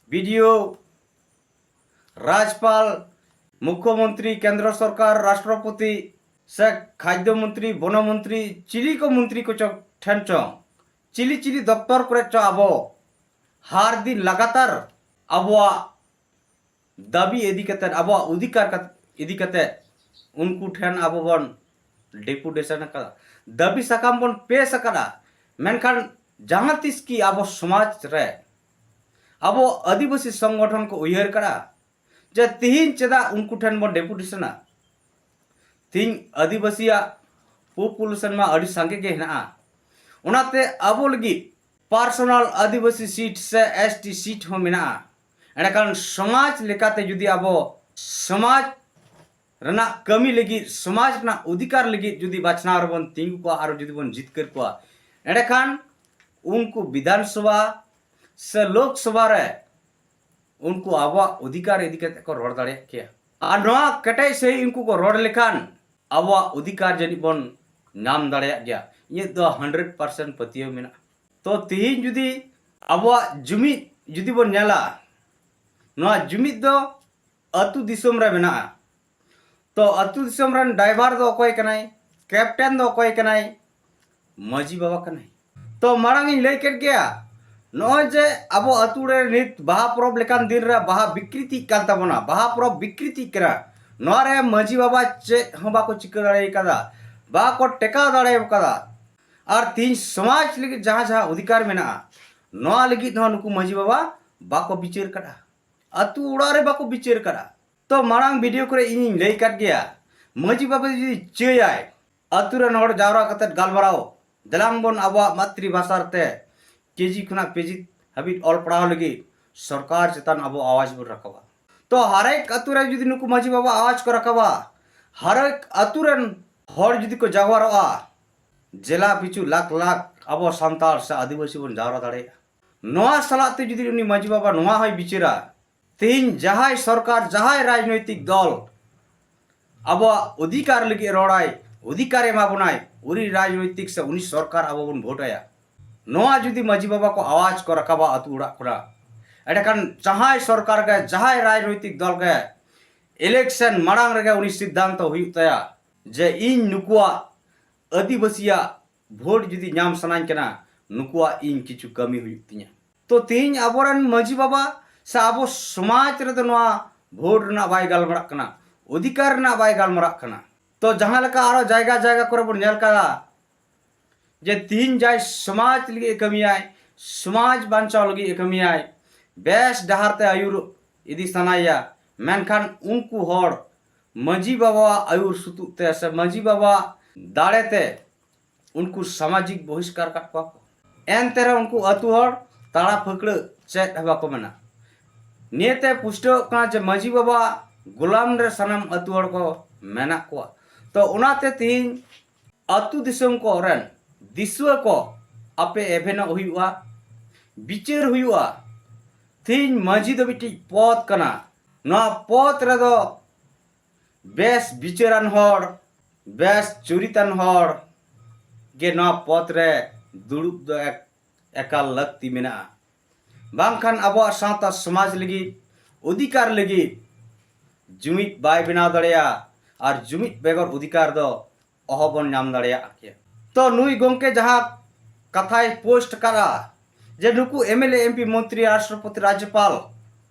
ᱵᱤ ᱰᱤ ᱳ, ᱨᱟᱡᱽᱯᱟᱞ, ᱢᱩᱠᱷᱭᱚᱢᱚᱱᱛᱨᱤ, ᱠᱮᱱᱫᱨᱚ ᱥᱚᱨᱠᱟᱨ, ᱨᱟᱥᱴᱨᱚᱯᱚᱛᱤ, ᱥᱮ ᱠᱷᱟᱫᱽᱭᱚ ᱢᱚᱱᱛᱨᱤ, ᱵᱚᱱᱚ ᱢᱚᱱᱛᱨᱤ, ᱪᱤᱞᱤ ᱠᱚ ᱢᱚᱱᱛᱨᱤ ᱠᱚᱪᱚ ᱴᱷᱮᱱ ᱪᱚᱝ, ᱪᱤᱞᱤ ᱪᱤᱞᱤ ᱫᱚᱯᱛᱚᱨ ᱠᱚᱨᱮ ᱪᱚ ᱟᱵᱚ ᱦᱟᱨ ᱫᱤᱱ ᱞᱟᱜᱟᱛᱟᱨ ᱟᱵᱚᱣᱟᱜ ᱫᱟᱹᱵᱤ ᱤᱫᱤ ᱠᱟᱛᱮ, ᱟᱵᱚᱣᱟᱜ ᱚᱫᱷᱤᱠᱟᱨ ᱠᱟᱛ-, ᱤᱫᱤ ᱠᱟᱛᱮ ᱩᱱᱠᱩ ᱴᱷᱮᱱ ᱟᱵᱚ ᱵᱚᱱ ᱰᱮᱯᱩᱴᱮᱥᱚᱱ ᱟᱠᱟᱫᱟ, ᱫᱟᱹᱵᱤ ᱥᱟᱠᱟᱢ ᱵᱚᱱ ᱯᱮᱥ ᱟᱠᱟᱫᱟ᱾ ᱢᱮᱱᱠᱷᱟᱱ ᱡᱟᱦᱟᱸ ᱛᱤᱥ ᱠᱤ ᱟᱵᱚ ᱥᱚᱢᱟᱡᱽ ᱨᱮ ᱟᱵᱚ ᱟᱹᱫᱤᱵᱟᱹᱥᱤ ᱥᱚᱝᱜᱚᱴᱷᱚᱱ ᱠᱚ ᱩᱭᱦᱟᱹᱨ ᱠᱟᱫᱟ ᱡᱮ ᱛᱤᱦᱤᱧ ᱪᱮᱫᱟᱜ ᱩᱱᱠᱩ ᱴᱷᱮᱱ ᱵᱚᱱ ᱰᱮᱯᱩᱴᱮᱥᱚᱱᱟ? ᱛᱤᱦᱤᱧ ᱟᱹᱫᱤᱵᱟᱹᱥᱤᱭᱟᱜ ᱯᱚᱯᱩᱞᱮᱥᱚᱱ ᱢᱟ ᱟᱹᱰᱤ ᱥᱟᱸᱜᱮ ᱜᱮ ᱦᱮᱱᱟᱜᱼᱟ᱾ ᱚᱱᱟᱛᱮ ᱟᱵᱚ ᱞᱟᱹᱜᱤᱫ ᱯᱟᱨᱥᱚᱱᱟᱞ ᱟᱹᱫᱤᱵᱟᱹᱥᱤ ᱥᱤᱴ ᱥᱮ ᱮᱥ ᱴᱤ ᱥᱤᱴ ᱦᱚᱸ ᱢᱮᱱᱟᱜᱼᱟ᱾ ᱮᱸᱰᱮᱠᱷᱟᱱ ᱥᱚᱢᱟᱡᱽ ᱞᱮᱠᱟᱛᱮ ᱡᱩᱫᱤ ᱟᱵᱚ ᱥᱚᱢᱟᱡᱽ ᱨᱮᱱᱟᱜ ᱠᱟᱹᱢᱤ ᱞᱟᱹᱜᱤᱫ, ᱥᱚᱢᱟᱡᱽ ᱨᱮᱱᱟᱜ ᱚᱫᱷᱤᱠᱟᱨ ᱞᱟᱹᱜᱤᱫ ᱡᱩᱫᱤ ᱵᱟᱪᱷᱱᱟᱣ ᱨᱮᱵᱚᱱ ᱛᱤᱸᱜᱩ ᱠᱚᱣᱟ ᱟᱨ ᱡᱩᱫᱤ ᱵᱚᱱ ᱡᱤᱛᱠᱟᱹᱨ ᱠᱚᱣᱟ, ᱮᱸᱰᱮᱠᱷᱟᱱ ᱩᱱᱠᱩ ᱵᱤᱫᱷᱟᱱ ᱥᱚᱵᱷᱟ ᱥᱮ ᱞᱳᱠ ᱥᱚᱵᱷᱟ ᱨᱮ ᱩᱱᱠᱩ ᱟᱵᱚᱣᱟᱜ ᱚᱫᱷᱤᱠᱟᱨ ᱤᱫᱤ ᱠᱟᱛᱮ ᱠᱚ ᱨᱚᱲ ᱫᱟᱲᱮᱭᱟᱜ ᱜᱮᱭᱟ᱾ ᱟᱨ ᱱᱚᱣᱟ ᱠᱮᱴᱮᱡ ᱥᱟᱹᱦᱤᱡ ᱩᱱᱠᱩ ᱠᱚ ᱨᱚᱲ ᱞᱮᱠᱷᱟᱱ ᱟᱵᱚᱣᱟᱜ ᱚᱫᱷᱤᱠᱟᱨ ᱡᱟᱹᱱᱤᱡ ᱵᱚᱱ ᱧᱟᱢ ᱫᱟᱲᱮᱭᱟᱜ ᱜᱮᱭᱟ᱾ ᱤᱧᱟᱹᱜ ᱫᱚ ᱦᱟᱱᱰᱨᱮᱰ ᱯᱟᱨᱥᱮᱱᱴ ᱯᱟᱹᱛᱭᱟᱹᱣ ᱢᱮᱱᱟᱜᱼᱟ᱾ ᱛᱚ ᱛᱮᱦᱮᱧ ᱡᱩᱫᱤ ᱟᱵᱚᱣᱟᱜ ᱡᱩᱢᱤᱫ ᱡᱩᱫᱤ ᱵᱚᱱ ᱧᱮᱞᱟ, ᱱᱚᱣᱟ ᱡᱩᱢᱤᱫ ᱫᱚ ᱟᱹᱛᱩ ᱫᱤᱥᱚᱢ ᱨᱮ ᱢᱮᱱᱟᱜᱼᱟ᱾ ᱛᱚ ᱟᱹᱛᱩ ᱫᱤᱥᱚᱢ ᱨᱮᱱ ᱰᱟᱭᱵᱷᱟᱨ ᱫᱚ ᱚᱠᱚᱭ ᱠᱟᱱᱟᱭ? ᱠᱮᱯᱴᱮᱱ ᱫᱚ ᱚᱠᱚᱭ ᱠᱟᱱᱟᱭ? ᱢᱟᱹᱡᱷᱤ ᱵᱟᱵᱟ ᱠᱟᱱᱟᱭ᱾ ᱛᱚ ᱢᱟᱲᱟᱝ ᱤᱧ ᱞᱟᱹᱭ ᱠᱮᱫ ᱜᱮᱭᱟ, ᱱᱚᱜᱼᱚᱭ ᱡᱮ ᱟᱵᱚ ᱟᱹᱛᱩ ᱨᱮ ᱱᱤᱛ ᱵᱟᱦᱟ ᱯᱚᱨᱚᱵᱽ ᱞᱮᱠᱟᱱ ᱫᱤᱱ ᱨᱮ ᱵᱟᱦᱟ ᱵᱤᱠᱨᱤᱛᱤᱜ ᱠᱟᱱ ᱛᱟᱵᱚᱱᱟ, ᱵᱟᱦᱟ ᱯᱚᱨᱚᱵᱽ ᱵᱤᱠᱨᱤᱛᱤᱜ ᱠᱟᱱᱟ, ᱱᱚᱣᱟ ᱨᱮ ᱢᱟᱹᱡᱷᱤ ᱵᱟᱵᱟ ᱪᱮᱫ ᱦᱚᱸ ᱵᱟᱠᱚ ᱪᱤᱠᱟᱹ ᱫᱟᱲᱮ ᱠᱟᱫᱟ, ᱵᱟᱠᱚ ᱴᱮᱠᱟᱣ ᱫᱟᱲᱮ ᱠᱟᱫᱟ᱾ ᱟᱨ ᱛᱮᱦᱮᱧ ᱥᱚᱢᱟᱡᱽ ᱞᱟᱹᱜᱤᱫ ᱡᱟᱦᱟᱸ ᱡᱟᱦᱟᱸ ᱚᱫᱷᱤᱠᱟᱨ ᱢᱮᱱᱟᱜᱼᱟ, ᱱᱚᱣᱟ ᱞᱟᱹᱜᱤᱫ ᱦᱚᱸ ᱱᱩᱠᱩ ᱢᱟᱹᱡᱷᱤ ᱵᱟᱵᱟ ᱵᱟᱠᱚ ᱵᱤᱪᱟᱹᱨ ᱠᱟᱫᱟ, ᱟᱹᱛᱩ ᱚᱲᱟᱜ ᱨᱮ ᱵᱟᱠᱚ ᱵᱤᱪᱟᱹᱨ ᱠᱟᱫᱟ᱾ ᱛᱚ ᱢᱟᱲᱟᱝ ᱵᱷᱤᱰᱤᱭᱳ ᱠᱚᱨᱮ ᱤᱧᱤᱧ ᱞᱟᱹᱭ ᱠᱟᱫ ᱜᱮᱭᱟ, ᱢᱟᱹᱡᱷᱤ ᱵᱟᱵᱟ ᱡᱩᱫᱤ ᱪᱟᱹᱭᱟᱭ ᱟᱹᱛᱩ ᱨᱮᱱ ᱦᱚᱲ ᱡᱟᱣᱨᱟ ᱠᱟᱛᱮ ᱜᱟᱞᱢᱟᱨᱟᱣ, ᱫᱮᱞᱟᱝ ᱵᱚᱱ ᱟᱵᱚᱣᱟᱜ ᱢᱟᱛᱨᱤ ᱵᱷᱟᱥᱟ ᱛᱮ ᱠᱮᱡᱤ ᱠᱷᱚᱱᱟᱜ ᱯᱤᱡᱤ ᱦᱟᱹᱵᱤᱡ ᱚᱞ ᱯᱟᱲᱦᱟᱣ ᱞᱟᱹᱜᱤᱫ ᱥᱚᱨᱠᱟᱨ ᱪᱮᱛᱟᱱ ᱟᱵᱚ ᱟᱣᱟᱡ ᱵᱚᱱ ᱨᱟᱠᱟᱵᱟ᱾ ᱛᱚ ᱦᱟᱨᱮᱠ ᱟᱹᱛᱩ ᱨᱮ ᱡᱩᱫᱤ ᱱᱩᱠᱩ ᱢᱟᱹᱡᱷᱤ ᱵᱟᱵᱟ ᱟᱣᱟᱡ ᱠᱚ ᱨᱟᱠᱟᱵᱟ, ᱦᱟᱨᱮᱠ ᱟᱹᱛᱩ ᱨᱮᱱ ᱦᱚᱲ ᱡᱩᱫᱤ ᱠᱚ ᱡᱟᱣᱨᱟᱜᱼᱟ, ᱡᱮᱞᱟ ᱯᱤᱪᱷᱩ ᱞᱟᱠᱷ ᱞᱟᱠᱷ ᱟᱵᱚ ᱥᱟᱱᱛᱟᱲ ᱥᱮ ᱟᱹᱫᱤᱵᱟᱹᱥᱤ ᱵᱚᱱ ᱡᱟᱣᱨᱟ ᱫᱟᱲᱮᱭᱟᱜᱼᱟ᱾ ᱱᱚᱣᱟ ᱥᱟᱞᱟᱜ ᱛᱮ ᱡᱩᱫᱤ ᱩᱱᱤ ᱢᱟᱹᱡᱷᱤ ᱵᱟᱵᱟ ᱱᱚᱣᱟ ᱦᱚᱸᱭ ᱵᱤᱪᱟᱹᱨᱟ, ᱛᱮᱦᱮᱧ ᱡᱟᱦᱟᱸᱭ ᱥᱚᱨᱠᱟᱨ, ᱡᱟᱦᱟᱸᱭ ᱨᱟᱡᱽᱱᱳᱭᱛᱤᱠ ᱫᱚᱞ ᱟᱵᱚᱣᱟᱜ ᱚᱫᱷᱤᱠᱟᱨ ᱞᱟᱹᱜᱤᱫ ᱨᱚᱲᱟᱭ, ᱚᱫᱷᱤᱠᱟᱨ ᱮᱢᱟ ᱵᱚᱱᱟᱭ, ᱩᱱᱤ ᱨᱟᱡᱽᱱᱳᱭᱛᱤᱠ ᱥᱮ ᱩᱱᱤ ᱥᱚᱨᱠᱟᱨ ᱟᱵᱚ ᱵᱚᱱ ᱵᱷᱳᱴ ᱟᱭᱟ᱾ ᱱᱚᱣᱟ ᱡᱩᱫᱤ ᱢᱟᱹᱡᱷᱤ ᱵᱟᱵᱟ ᱠᱚ ᱟᱣᱟᱡ ᱠᱚ ᱨᱟᱠᱟᱵᱟ ᱟᱹᱛᱩ ᱚᱲᱟᱜ ᱠᱷᱚᱱᱟᱜ, ᱮᱸᱰᱮᱠᱷᱟᱱ ᱡᱟᱦᱟᱸᱭ ᱥᱚᱨᱠᱟᱨ ᱜᱮ, ᱡᱟᱦᱟᱸᱭ ᱨᱟᱡᱽᱱᱳᱭᱛᱤᱠ ᱫᱚᱞ ᱜᱮ, ᱤᱞᱮᱠᱥᱚᱱ ᱢᱟᱲᱟᱝ ᱨᱮᱜᱮ ᱩᱱᱤ ᱥᱤᱫᱽᱫᱷᱟᱱᱛᱚ ᱦᱩᱭᱩᱜ ᱛᱟᱭᱟ ᱡᱮ ᱤᱧ ᱱᱩᱠᱩᱣᱟᱜ ᱟᱹᱫᱤᱵᱟᱹᱥᱤᱭᱟᱜ ᱵᱷᱳᱴ ᱡᱩᱫᱤ ᱧᱟᱢ ᱥᱟᱱᱟᱧ ᱠᱟᱱᱟ, ᱱᱩᱠᱩᱣᱟᱜ ᱤᱧ ᱠᱤᱪᱷᱩ ᱠᱟᱹᱢᱤ ᱦᱩᱭᱩᱜ ᱛᱤᱧᱟ᱾ ᱛᱚ ᱛᱮᱦᱮᱧ ᱟᱵᱚᱨᱮᱱ ᱢᱟᱹᱡᱷᱤ ᱵᱟᱵᱟ ᱥᱮ ᱟᱵᱚ ᱥᱚᱢᱟᱡᱽ ᱨᱮᱫᱚ ᱱᱚᱣᱟ ᱵᱷᱳᱴ ᱨᱮᱱᱟᱜ ᱵᱟᱭ ᱜᱟᱞᱢᱟᱨᱟᱜ ᱠᱟᱱᱟ, ᱚᱫᱷᱤᱠᱟᱨ ᱨᱮᱱᱟᱜ ᱵᱟᱭ ᱜᱟᱞᱢᱟᱨᱟᱜ ᱠᱟᱱᱟ᱾ ᱛᱚ ᱡᱟᱦᱟᱸ ᱞᱮᱠᱟ ᱟᱨᱚ ᱡᱟᱭᱜᱟ ᱡᱟᱭᱜᱟ ᱠᱚᱨᱮ ᱵᱚᱱ ᱧᱮᱞ ᱠᱟᱫᱟ ᱡᱮ ᱛᱮᱦᱮᱧ ᱡᱟᱭ ᱥᱚᱢᱟᱡᱽ ᱞᱟᱹᱜᱤᱫ ᱮ ᱠᱟᱹᱢᱤᱭᱟᱭ, ᱥᱚᱢᱟᱡᱽ ᱵᱟᱧᱪᱟᱣ ᱞᱟᱹᱜᱤᱫ ᱮ ᱠᱟᱹᱢᱤᱭᱟᱭ, ᱵᱮᱥ ᱰᱟᱦᱟᱨ ᱛᱮ ᱟᱹᱭᱩᱨ ᱤᱫᱤ ᱥᱟᱱᱟᱭᱮᱭᱟ, ᱢᱮᱱᱠᱷᱟᱱ ᱩᱱᱠᱩ ᱦᱚᱲ ᱢᱟᱹᱡᱷᱤ ᱵᱟᱵᱟᱣᱟᱜ ᱟᱹᱭᱩᱨ ᱥᱩᱛᱩᱜ ᱛᱮ ᱥᱮ ᱢᱟᱹᱡᱷᱤ ᱵᱟᱵᱟᱣᱟᱜ ᱫᱟᱲᱮ ᱛᱮ ᱩᱱᱠᱩ ᱥᱟᱢᱟᱡᱤᱠ ᱵᱚᱦᱤᱥᱠᱟᱨ ᱠᱟᱫ ᱠᱚᱣᱟ ᱠᱚ᱾ ᱮᱱᱛᱮ ᱨᱮᱦᱚᱸ ᱩᱱᱠᱩ ᱟᱹᱛᱩ ᱦᱚᱲ ᱛᱟᱲᱟ ᱯᱷᱟᱹᱠᱲᱟᱹ ᱪᱮᱫ ᱦᱚᱸ ᱵᱟᱠᱚ ᱢᱮᱱᱟ᱾ ᱱᱤᱭᱟᱹᱛᱮ ᱯᱩᱥᱴᱟᱹᱣᱚᱜ ᱠᱟᱱᱟ ᱡᱮ ᱢᱟᱹᱡᱷᱤ ᱵᱟᱵᱟ ᱜᱳᱞᱟᱢ ᱨᱮ ᱥᱟᱱᱟᱢ ᱟᱹᱛᱩ ᱦᱚᱲ ᱠᱚ ᱢᱮᱱᱟᱜ ᱠᱚᱣᱟ᱾ ᱛᱚ ᱚᱱᱟᱛᱮ ᱛᱮᱦᱮᱧ ᱟᱹᱛᱩ ᱫᱤᱥᱚᱢ ᱠᱚᱨᱮᱱ ᱫᱤᱥᱩᱣᱟᱹ ᱠᱚ ᱟᱯᱮ ᱮᱵᱷᱮᱱᱚᱜ ᱦᱩᱭᱩᱜᱼᱟ, ᱵᱤᱪᱟᱹᱨ ᱦᱩᱭᱩᱜᱼᱟ᱾ ᱛᱮᱦᱮᱧ ᱢᱟᱹᱡᱷᱤ ᱫᱚ ᱢᱤᱫᱴᱤᱡ ᱯᱚᱫᱽ ᱠᱟᱱᱟ᱾ ᱱᱚᱣᱟ ᱯᱚᱫᱽ ᱨᱮᱫᱚ ᱵᱮᱥ ᱵᱤᱪᱟᱹᱨᱟᱱ ᱦᱚᱲ, ᱵᱮᱥ ᱪᱩᱨᱤᱛᱟᱱ ᱦᱚᱲ ᱜᱮ ᱱᱚᱣᱟ ᱯᱚᱫᱽ ᱨᱮ ᱫᱩᱲᱩᱵ ᱫᱚ ᱮᱠ-, ᱮᱠᱟᱞ ᱞᱟᱹᱠᱛᱤ ᱢᱮᱱᱟᱜᱼᱟ᱾ ᱵᱟᱝᱠᱷᱟᱱ ᱟᱵᱚᱣᱟᱜ ᱥᱟᱶᱛᱟ ᱥᱚᱢᱟᱡᱽ ᱞᱟᱹᱜᱤᱫ, ᱚᱫᱷᱤᱠᱟᱨ ᱞᱟᱹᱜᱤᱫ ᱡᱩᱢᱤᱫ ᱵᱟᱭ ᱵᱮᱱᱟᱣ ᱫᱟᱲᱮᱭᱟᱜᱼᱟ, ᱟᱨ ᱡᱩᱢᱤᱫ ᱵᱮᱜᱚᱨ ᱚᱫᱷᱤᱠᱟᱨ ᱫᱚ ᱚᱦᱚᱵᱚᱱ ᱧᱟᱢ ᱫᱟᱲᱮᱭᱟᱜ ᱠᱮᱭᱟ᱾ ᱛᱚ ᱱᱩᱭ ᱜᱚᱢᱠᱮ ᱡᱟᱦᱟᱸ ᱠᱟᱛᱷᱟᱭ ᱯᱳᱥᱴ ᱠᱟᱫᱟ ᱡᱮ ᱱᱩᱠᱩ M L A, M P, ᱢᱚᱱᱛᱨᱤ, ᱨᱟᱥᱴᱨᱚᱯᱚᱛᱤ, ᱨᱟᱡᱽᱡᱚᱯᱟᱞ,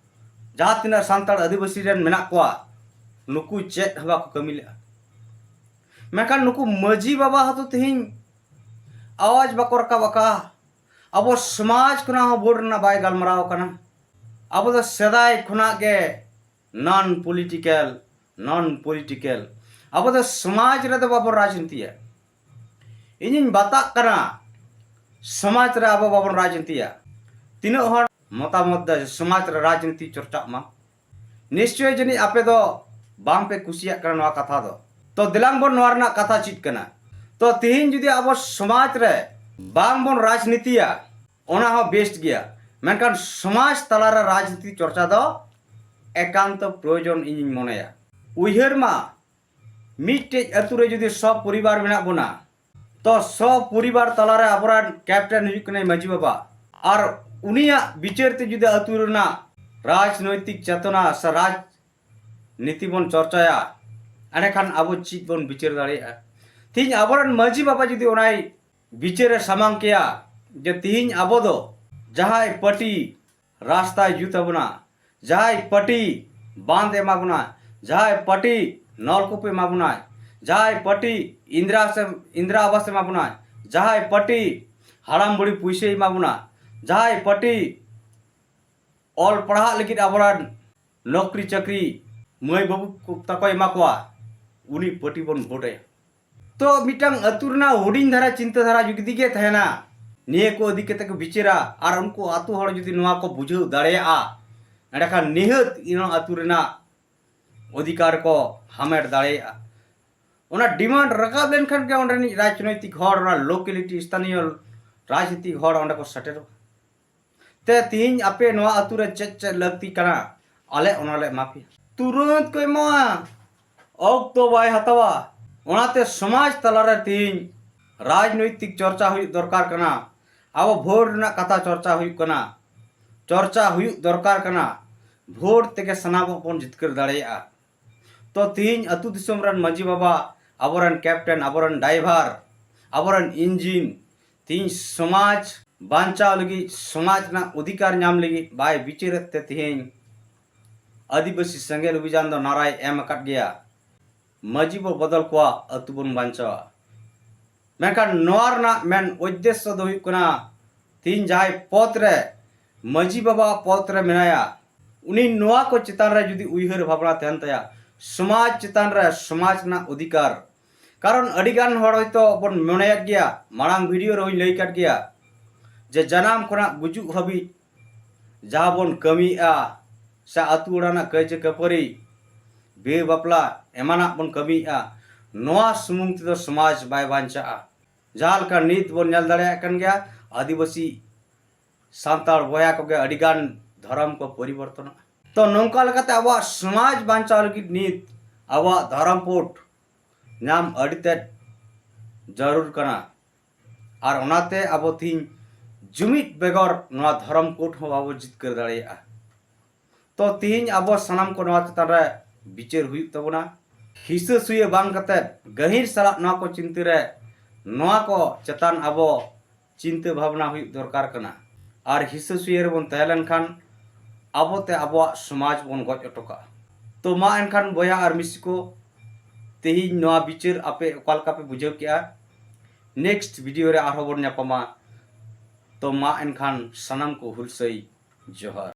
ᱡᱟᱦᱟᱸ ᱛᱤᱱᱟᱹᱜ ᱥᱟᱱᱛᱟᱲ ᱟᱹᱫᱤᱵᱟᱹᱥᱤ ᱨᱮᱱ ᱢᱮᱱᱟᱜ ᱠᱚᱣᱟ, ᱱᱩᱠᱩ ᱪᱮᱫ ᱦᱚᱸ ᱵᱟᱠᱚ ᱠᱟᱹᱢᱤ ᱞᱮᱫᱼᱟ᱾ ᱢᱮᱱᱠᱷᱟᱱ ᱱᱩᱠᱩ ᱢᱟᱹᱡᱷᱤ ᱵᱟᱵᱟ ᱦᱚᱸᱛᱚ ᱛᱮᱦᱮᱧ ᱟᱣᱟᱡᱽ ᱵᱟᱠᱚ ᱨᱟᱠᱟᱵ ᱟᱠᱟᱫᱼᱟ᱾ ᱟᱵᱚ ᱥᱚᱢᱟᱡᱽ ᱠᱷᱚᱱᱟᱜ ᱦᱚᱸ ᱵᱷᱳᱴ ᱨᱮᱱᱟᱜ ᱵᱟᱭ ᱜᱟᱞᱢᱟᱨᱟᱣ ᱠᱟᱱᱟ᱾ ᱟᱵᱚ ᱫᱚ ᱥᱮᱫᱟᱭ ᱠᱷᱚᱱᱟᱜ ᱜᱮ non political, non political᱾ ᱟᱵᱚ ᱫᱚ ᱥᱚᱢᱟᱡᱽ ᱨᱮᱫᱚ ᱵᱟᱵᱚᱱ ᱨᱟᱡᱽᱱᱤᱛᱤᱭᱟ᱾ ᱤᱧᱤᱧ ᱵᱟᱛᱟᱜ ᱠᱟᱱᱟ, ᱥᱚᱢᱟᱡᱽ ᱨᱮ ᱟᱵᱚ ᱵᱟᱵᱚᱱ ᱨᱟᱡᱽᱱᱤᱛᱤᱭᱟ᱾ ᱛᱤᱱᱟᱹᱜ ᱦᱚᱲ ᱢᱚᱛᱟᱢᱚᱛ ᱫᱟ ᱥᱚᱢᱟᱡᱽ ᱨᱮ ᱨᱟᱡᱽᱱᱤᱛᱤ ᱪᱚᱨᱪᱟᱜ ᱢᱟ? ᱱᱤᱥᱪᱚᱭ ᱡᱟᱹᱱᱤᱡ ᱟᱯᱮ ᱫᱚ ᱵᱟᱝ ᱯᱮ ᱠᱩᱥᱤᱭᱟᱜ ᱠᱟᱱᱟ ᱱᱚᱣᱟ ᱠᱟᱛᱷᱟ ᱫᱚ᱾ ᱛᱚ ᱫᱮᱞᱟᱝ ᱵᱚᱱ ᱱᱚᱣᱟ ᱨᱮᱱᱟᱜ ᱠᱟᱛᱷᱟ ᱪᱮᱫ ᱠᱟᱱᱟ᱾ ᱛᱚ ᱛᱮᱦᱮᱧ ᱡᱩᱫᱤ ᱟᱵᱚ ᱥᱚᱢᱟᱡᱽ ᱨᱮ ᱵᱟᱝ ᱵᱚᱱ ᱨᱟᱡᱽᱱᱤᱛᱤᱭᱟ, ᱚᱱᱟ ᱦᱚᱸ ᱵᱮᱥᱴ ᱜᱮᱭᱟ, ᱢᱮᱱᱠᱷᱟᱱ ᱥᱚᱢᱟᱡᱽ ᱛᱟᱞᱟᱨᱮ ᱨᱟᱡᱽᱱᱤᱛᱤ ᱪᱚᱨᱪᱟ ᱫᱚ ᱮᱠᱟᱱᱛᱚ ᱯᱨᱚᱭᱳᱡᱚᱱ ᱤᱧᱤᱧ ᱢᱚᱱᱮᱭᱟ᱾ ᱩᱭᱦᱟᱹᱨ ᱢᱟ, ᱢᱤᱫᱴᱮᱡ ᱟᱹᱛᱩ ᱨᱮ ᱡᱩᱫᱤ ᱥᱚ ᱯᱚᱨᱤᱵᱟᱨ ᱢᱮᱱᱟᱜ ᱵᱚᱱᱟ, ᱛᱚ ᱥᱚ ᱯᱚᱨᱤᱵᱟᱨ ᱛᱟᱞᱟᱨᱮ ᱟᱵᱚᱨᱮᱱ ᱠᱮᱯᱴᱮᱱ ᱦᱩᱭᱩᱜ ᱠᱟᱱᱟᱭ ᱢᱟᱹᱡᱷᱤ ᱵᱟᱵᱟ, ᱟᱨ ᱩᱱᱤᱭᱟᱜ ᱵᱤᱪᱟᱹᱨ ᱛᱮ ᱡᱩᱫᱤ ᱟᱹᱛᱩ ᱨᱮᱱᱟᱜ ᱨᱟᱡᱽᱱᱳᱭᱛᱤᱠ ᱪᱮᱛᱚᱱᱟ ᱥᱮ ᱨᱟᱡᱽ ᱱᱤᱛᱤ ᱵᱚᱱ ᱪᱚᱨᱪᱟᱭᱟ, ᱮᱸᱰᱮᱠᱷᱟᱱ ᱟᱵᱚ ᱪᱮᱫ ᱵᱚᱱ ᱵᱤᱪᱟᱹᱨ ᱫᱟᱲᱮᱭᱟᱜᱼᱟ? ᱛᱮᱦᱮᱧ ᱟᱵᱚᱨᱮᱱ ᱢᱟᱹᱡᱷᱤ ᱵᱟᱵᱟ ᱡᱩᱫᱤ ᱚᱱᱟᱭ ᱵᱤᱪᱟᱹᱨᱮ ᱥᱟᱢᱟᱝ ᱠᱮᱭᱟ ᱡᱮ ᱛᱮᱦᱮᱧ ᱟᱵᱚ ᱫᱚ ᱡᱟᱦᱟᱸᱭ ᱯᱟᱨᱴᱤ ᱨᱟᱥᱛᱟᱭ ᱡᱩᱛ ᱟᱵᱚᱱᱟ, ᱡᱟᱦᱟᱸᱭ ᱯᱟᱨᱴᱤ ᱵᱟᱸᱫ ᱮᱢᱟ ᱵᱚᱱᱟᱭ, ᱡᱟᱦᱟᱸᱭ ᱯᱟᱨᱴᱤ ᱱᱚᱞᱠᱩᱯ ᱮᱢᱟ ᱵᱚᱱᱟᱭ, ᱡᱟᱦᱟᱸᱭ ᱯᱟᱨᱴᱤ ᱤᱱᱫᱨᱟ ᱥᱮ ᱤᱱᱫᱨᱟ ᱟᱵᱟᱥ ᱮᱢᱟ ᱵᱚᱱᱟᱭ, ᱡᱟᱦᱟᱸᱭ ᱯᱟᱨᱴᱤ ᱦᱟᱲᱟᱢ ᱵᱩᱲᱦᱤ ᱯᱩᱭᱥᱟᱹᱭ ᱮᱢᱟ ᱵᱚᱱᱟ, ᱡᱟᱦᱟᱸᱭ ᱯᱟᱨᱴᱤ ᱚᱞ ᱯᱟᱲᱦᱟᱜ ᱞᱟᱹᱜᱤᱫ ᱟᱵᱚᱨᱮᱱ ᱱᱚᱠᱨᱤ ᱪᱟᱹᱠᱨᱤ ᱢᱟᱹᱭ ᱵᱟᱹᱵᱩ ᱠᱚ ᱛᱟᱠᱚᱭ ᱮᱢᱟ ᱠᱚᱣᱟ, ᱩᱱᱤ ᱯᱟᱨᱴᱤ ᱵᱚᱱ ᱵᱷᱳᱴ ᱟᱭᱟ᱾ ᱛᱚ ᱢᱤᱫᱴᱟᱝ ᱟᱹᱛᱩ ᱨᱮᱱᱟᱜ ᱦᱩᱰᱤᱧ ᱫᱷᱟᱨᱟ ᱪᱤᱱᱛᱟᱹ ᱫᱷᱟᱨᱟ ᱡᱩᱫᱤ ᱜᱮ ᱛᱟᱦᱮᱱᱟ, ᱱᱤᱭᱟᱹ ᱠᱚ ᱤᱫᱤ ᱠᱟᱛᱮ ᱠᱚ ᱵᱤᱪᱟᱹᱨᱟ ᱟᱨ ᱩᱱᱠᱩ ᱟᱹᱛᱩ ᱦᱚᱲ ᱡᱩᱫᱤ ᱱᱚᱣᱟ ᱠᱚ ᱵᱩᱡᱷᱟᱹᱣ ᱫᱟᱲᱮᱭᱟᱜᱼᱟ, ᱮᱸᱰᱮᱠᱷᱟᱱ ᱱᱤᱦᱟᱹᱛ ᱤᱱᱟᱹ ᱟᱹᱛᱩ ᱨᱮᱱᱟᱜ ᱚᱫᱷᱤᱠᱟᱨ ᱠᱚ ᱦᱟᱢᱮᱴ ᱫᱟᱲᱮᱭᱟᱜᱼᱟ᱾ ᱚᱱᱟ ᱰᱤᱢᱟᱱᱰ ᱨᱟᱠᱟᱵ ᱞᱮᱱᱠᱷᱟᱱ ᱜᱮ ᱚᱸᱰᱮᱱᱤᱡ ᱨᱟᱡᱽᱱᱳᱭᱛᱤᱠ ᱦᱚᱲ, ᱚᱱᱟ ᱞᱳᱠᱮᱞᱤᱴᱤ, ᱥᱛᱷᱟᱱᱤᱭᱚ ᱨᱟᱡᱽᱱᱤᱛᱤᱠ ᱦᱚᱲ ᱚᱸᱰᱮ ᱠᱚ ᱥᱮᱴᱮᱨᱚᱜᱼᱟ᱾ ᱛᱮ ᱛᱤᱦᱤᱧ ᱟᱯᱮ ᱱᱚᱣᱟ ᱟᱹᱛᱩ ᱨᱮ ᱪᱮᱫ ᱪᱮᱫ ᱞᱟᱹᱠᱛᱤ ᱠᱟᱱᱟ, ᱟᱞᱮ ᱚᱱᱟ ᱞᱮ ᱮᱢᱟ ᱯᱮᱭᱟ᱾ ᱛᱩᱨᱟᱹᱛ ᱠᱚ ᱮᱢᱚᱜᱼᱟ, ᱚᱠᱛᱚ ᱵᱟᱭ ᱦᱟᱛᱟᱣᱟ᱾ ᱚᱱᱟᱛᱮ ᱥᱚᱢᱟᱡᱽ ᱛᱟᱞᱟᱨᱮ ᱛᱤᱦᱤᱧ ᱨᱟᱡᱽᱱᱳᱭᱛᱤᱠ ᱪᱚᱨᱪᱟ ᱦᱩᱭᱩᱜ ᱫᱚᱨᱠᱟᱨ ᱠᱟᱱᱟ᱾ ᱟᱵᱚ ᱵᱷᱳᱴ ᱨᱮᱱᱟᱜ ᱠᱟᱛᱷᱟ ᱪᱚᱨᱪᱟ ᱦᱩᱭᱩᱜ ᱠᱟᱱᱟ, ᱪᱚᱨᱪᱟ ᱦᱩᱭᱩᱜ ᱫᱚᱨᱠᱟᱨ ᱠᱟᱱᱟ᱾ ᱵᱷᱳᱴ ᱛᱮᱜᱮ ᱥᱟᱱᱟᱢᱟᱜ ᱵᱚᱱ ᱡᱤᱛᱠᱟᱹᱨ ᱫᱟᱲᱮᱭᱟᱜᱼᱟ᱾ ᱛᱚ ᱛᱤᱦᱤᱧ ᱟᱹᱛᱩ ᱫᱤᱥᱚᱢ ᱨᱮᱱ ᱢᱟᱹᱡᱷᱤ ᱵᱟᱵᱟ, ᱟᱵᱚᱨᱮᱱ ᱠᱮᱯᱴᱮᱱ, ᱟᱵᱚᱨᱮᱱ ᱰᱟᱭᱵᱷᱟᱨ, ᱟᱵᱚᱨᱮᱱ ᱤᱧᱡᱤᱱ, ᱛᱤᱦᱤᱧ ᱥᱚᱢᱟᱡᱽ ᱵᱟᱧᱪᱟᱣ ᱞᱟᱹᱜᱤᱫ, ᱥᱚᱢᱟᱡᱽ ᱨᱮᱱᱟᱜ ᱚᱫᱷᱤᱠᱟᱨ ᱧᱟᱢ ᱞᱟᱹᱜᱤᱫ ᱵᱟᱭ ᱵᱤᱪᱟᱹᱨᱮᱫ ᱛᱮ ᱛᱤᱦᱤᱧ ᱟᱹᱫᱤᱵᱟᱹᱥᱤ ᱥᱮᱸᱜᱮᱞ ᱚᱵᱷᱤᱡᱟᱱ ᱫᱚ ᱱᱟᱨᱟᱭ ᱮᱢ ᱟᱠᱟᱫ ᱜᱮᱭᱟ᱾ ᱢᱟᱹᱡᱷᱤ ᱵᱚ ᱵᱚᱫᱚᱞ ᱠᱚᱣᱟ, ᱟᱹᱛᱩ ᱵᱚᱱ ᱵᱟᱧᱪᱟᱣᱟ᱾ ᱢᱮᱱᱠᱷᱟᱱ ᱱᱚᱣᱟ ᱨᱮᱱᱟᱜ ᱢᱮᱱ ᱩᱫᱽᱫᱮᱥᱥᱚ ᱫᱚ ᱦᱩᱭᱩᱜ ᱠᱟᱱᱟ, ᱛᱤᱦᱤᱧ ᱡᱟᱦᱟᱸᱭ ᱯᱚᱫᱽ ᱨᱮ, ᱢᱟᱹᱡᱷᱤ ᱵᱟᱵᱟ ᱯᱚᱫᱽ ᱨᱮ ᱢᱮᱱᱟᱭᱟ, ᱩᱱᱤ ᱱᱚᱣᱟ ᱠᱚ ᱪᱮᱛᱟᱱ ᱨᱮ ᱡᱩᱫᱤ ᱩᱭᱦᱟᱹᱨ ᱵᱷᱟᱵᱽᱱᱟ ᱛᱟᱦᱮᱱ ᱛᱟᱭᱟ, ᱥᱚᱢᱟᱡᱽ ᱪᱮᱛᱟᱱ ᱨᱮ ᱥᱚᱢᱟᱡᱽ ᱨᱮᱱᱟᱜ ᱚᱫᱷᱤᱠᱟᱨ᱾ ᱠᱟᱨᱚᱱ ᱟᱹᱰᱤ ᱜᱟᱱ ᱦᱚᱲ ᱦᱚᱭᱛᱳ ᱵᱚᱱ ᱢᱚᱱᱮᱭᱮᱫ ᱜᱮᱭᱟ, ᱢᱟᱲᱟᱝ ᱵᱷᱤᱰᱤᱭᱳ ᱨᱮᱦᱚᱸᱧ ᱞᱟᱹᱭ ᱠᱟᱫ ᱜᱮᱭᱟ, ᱡᱮ ᱡᱟᱱᱟᱢ ᱠᱷᱚᱱᱟᱜ ᱜᱩᱡᱩᱜ ᱦᱟᱹᱵᱤᱡ ᱡᱟᱦᱟᱸ ᱵᱚᱱ ᱠᱟᱹᱢᱤᱭᱮᱫᱼᱟ, ᱥᱮ ᱟᱹᱛᱩ ᱚᱲᱟᱜ ᱨᱮᱱᱟᱜ ᱠᱟᱹᱭᱡᱟᱹ ᱠᱟᱹᱯᱟᱹᱨᱤ, ᱵᱤᱦᱟᱹ ᱵᱟᱯᱞᱟ ᱮᱢᱟᱱᱟᱜ ᱵᱚᱱ ᱠᱟᱹᱢᱤᱭᱮᱫᱼᱟ, ᱱᱚᱣᱟ ᱥᱩᱢᱩᱝ ᱛᱮᱫᱚ ᱥᱚᱢᱟᱡᱽ ᱵᱟᱭ ᱵᱟᱧᱪᱟᱜᱼᱟ᱾ ᱡᱟᱦᱟᱸ ᱞᱮᱠᱟ ᱱᱤᱛ ᱵᱚᱱ ᱧᱮᱞ ᱫᱟᱲᱮᱭᱟᱜ ᱠᱟᱱ ᱜᱮᱭᱟ, ᱟᱹᱫᱤᱵᱟᱹᱥᱤ ᱥᱟᱱᱛᱟᱲ ᱵᱚᱭᱦᱟ ᱠᱚᱜᱮ ᱟᱹᱰᱤᱜᱟᱱ ᱫᱷᱚᱨᱚᱢ ᱠᱚ ᱯᱚᱨᱤᱵᱚᱨᱛᱚᱱᱚᱜᱼᱟ᱾ ᱛᱚ ᱱᱚᱝᱠᱟ ᱞᱮᱠᱟᱛᱮ ᱟᱵᱚᱣᱟᱜ ᱥᱚᱢᱟᱡᱽ ᱵᱟᱧᱪᱟᱣ ᱞᱟᱹᱜᱤᱫ ᱱᱤᱛ ᱟᱵᱚᱣᱟᱜ ᱫᱷᱚᱨᱚᱢ ᱠᱳᱰ ᱧᱟᱢ ᱟᱹᱰᱤ ᱛᱮᱫ ᱡᱟᱹᱨᱩᱲ ᱠᱟᱱᱟ᱾ ᱟᱨ ᱚᱱᱟᱛᱮ ᱟᱵᱚ ᱛᱤᱦᱤᱧ ᱡᱩᱢᱤᱫ ᱵᱮᱜᱚᱨ ᱱᱚᱣᱟ ᱫᱷᱚᱨᱚᱢ ᱠᱳᱰ ᱦᱚᱸ ᱵᱟᱵᱚ ᱡᱤᱛᱠᱟᱹᱨ ᱫᱟᱲᱮᱭᱟᱜᱼᱟ᱾ ᱛᱚ ᱛᱤᱦᱤᱧ ᱟᱵᱚ ᱥᱟᱱᱟᱢ ᱠᱚ ᱱᱚᱣᱟ ᱪᱮᱛᱟᱱ ᱨᱮ ᱵᱤᱪᱟᱹᱨ ᱦᱩᱭᱩᱜ ᱛᱟᱵᱚᱱᱟ᱾ ᱦᱤᱥᱟᱹ ᱥᱩᱭᱟᱹ ᱵᱟᱝ ᱠᱟᱛᱮ ᱜᱟᱹᱦᱤᱨ ᱥᱟᱞᱟᱜ ᱱᱚᱣᱟ ᱠᱚ ᱪᱤᱱᱛᱟᱹ ᱨᱮ ᱱᱚᱣᱟ ᱠᱚ ᱪᱮᱛᱟᱱ ᱟᱵᱚ ᱪᱤᱱᱛᱟᱹ ᱵᱷᱟᱵᱽᱱᱟ ᱦᱩᱭᱩᱜ ᱫᱚᱨᱠᱟᱨ ᱠᱟᱱᱟ᱾ ᱟᱨ ᱦᱤᱥᱟᱹ ᱥᱩᱭᱟᱹ ᱨᱮᱵᱚᱱ ᱛᱟᱦᱮᱸ ᱞᱮᱱᱠᱷᱟᱱ ᱟᱵᱚᱛᱮ ᱟᱵᱚᱣᱟᱜ ᱥᱚᱢᱟᱡᱽ ᱵᱚᱱ ᱜᱚᱡ ᱦᱚᱴᱚ ᱠᱟᱜᱼᱟ᱾ ᱛᱚ ᱢᱟ ᱮᱱᱠᱷᱟᱱ ᱵᱚᱭᱦᱟ ᱟᱨ ᱢᱤᱥᱤ ᱠᱚ, ᱛᱮᱦᱮᱧ ᱱᱚᱣᱟ ᱵᱤᱪᱟᱹᱨ ᱟᱯᱮ ᱚᱠᱟ ᱞᱮᱠᱟ ᱯᱮ ᱵᱩᱡᱷᱟᱹᱣ ᱠᱮᱜᱼᱟ? ᱱᱮᱠᱥᱴ ᱵᱷᱤᱰᱤᱭᱳ ᱨᱮ ᱟᱨᱦᱚᱸ ᱵᱚᱱ ᱧᱟᱯᱟᱢᱟ᱾ ᱛᱚ ᱢᱟ ᱮᱱᱠᱷᱟᱱ ᱥᱟᱱᱟᱢ ᱠᱚ ᱦᱩᱞᱥᱟᱹᱭ ᱡᱚᱦᱟᱨ᱾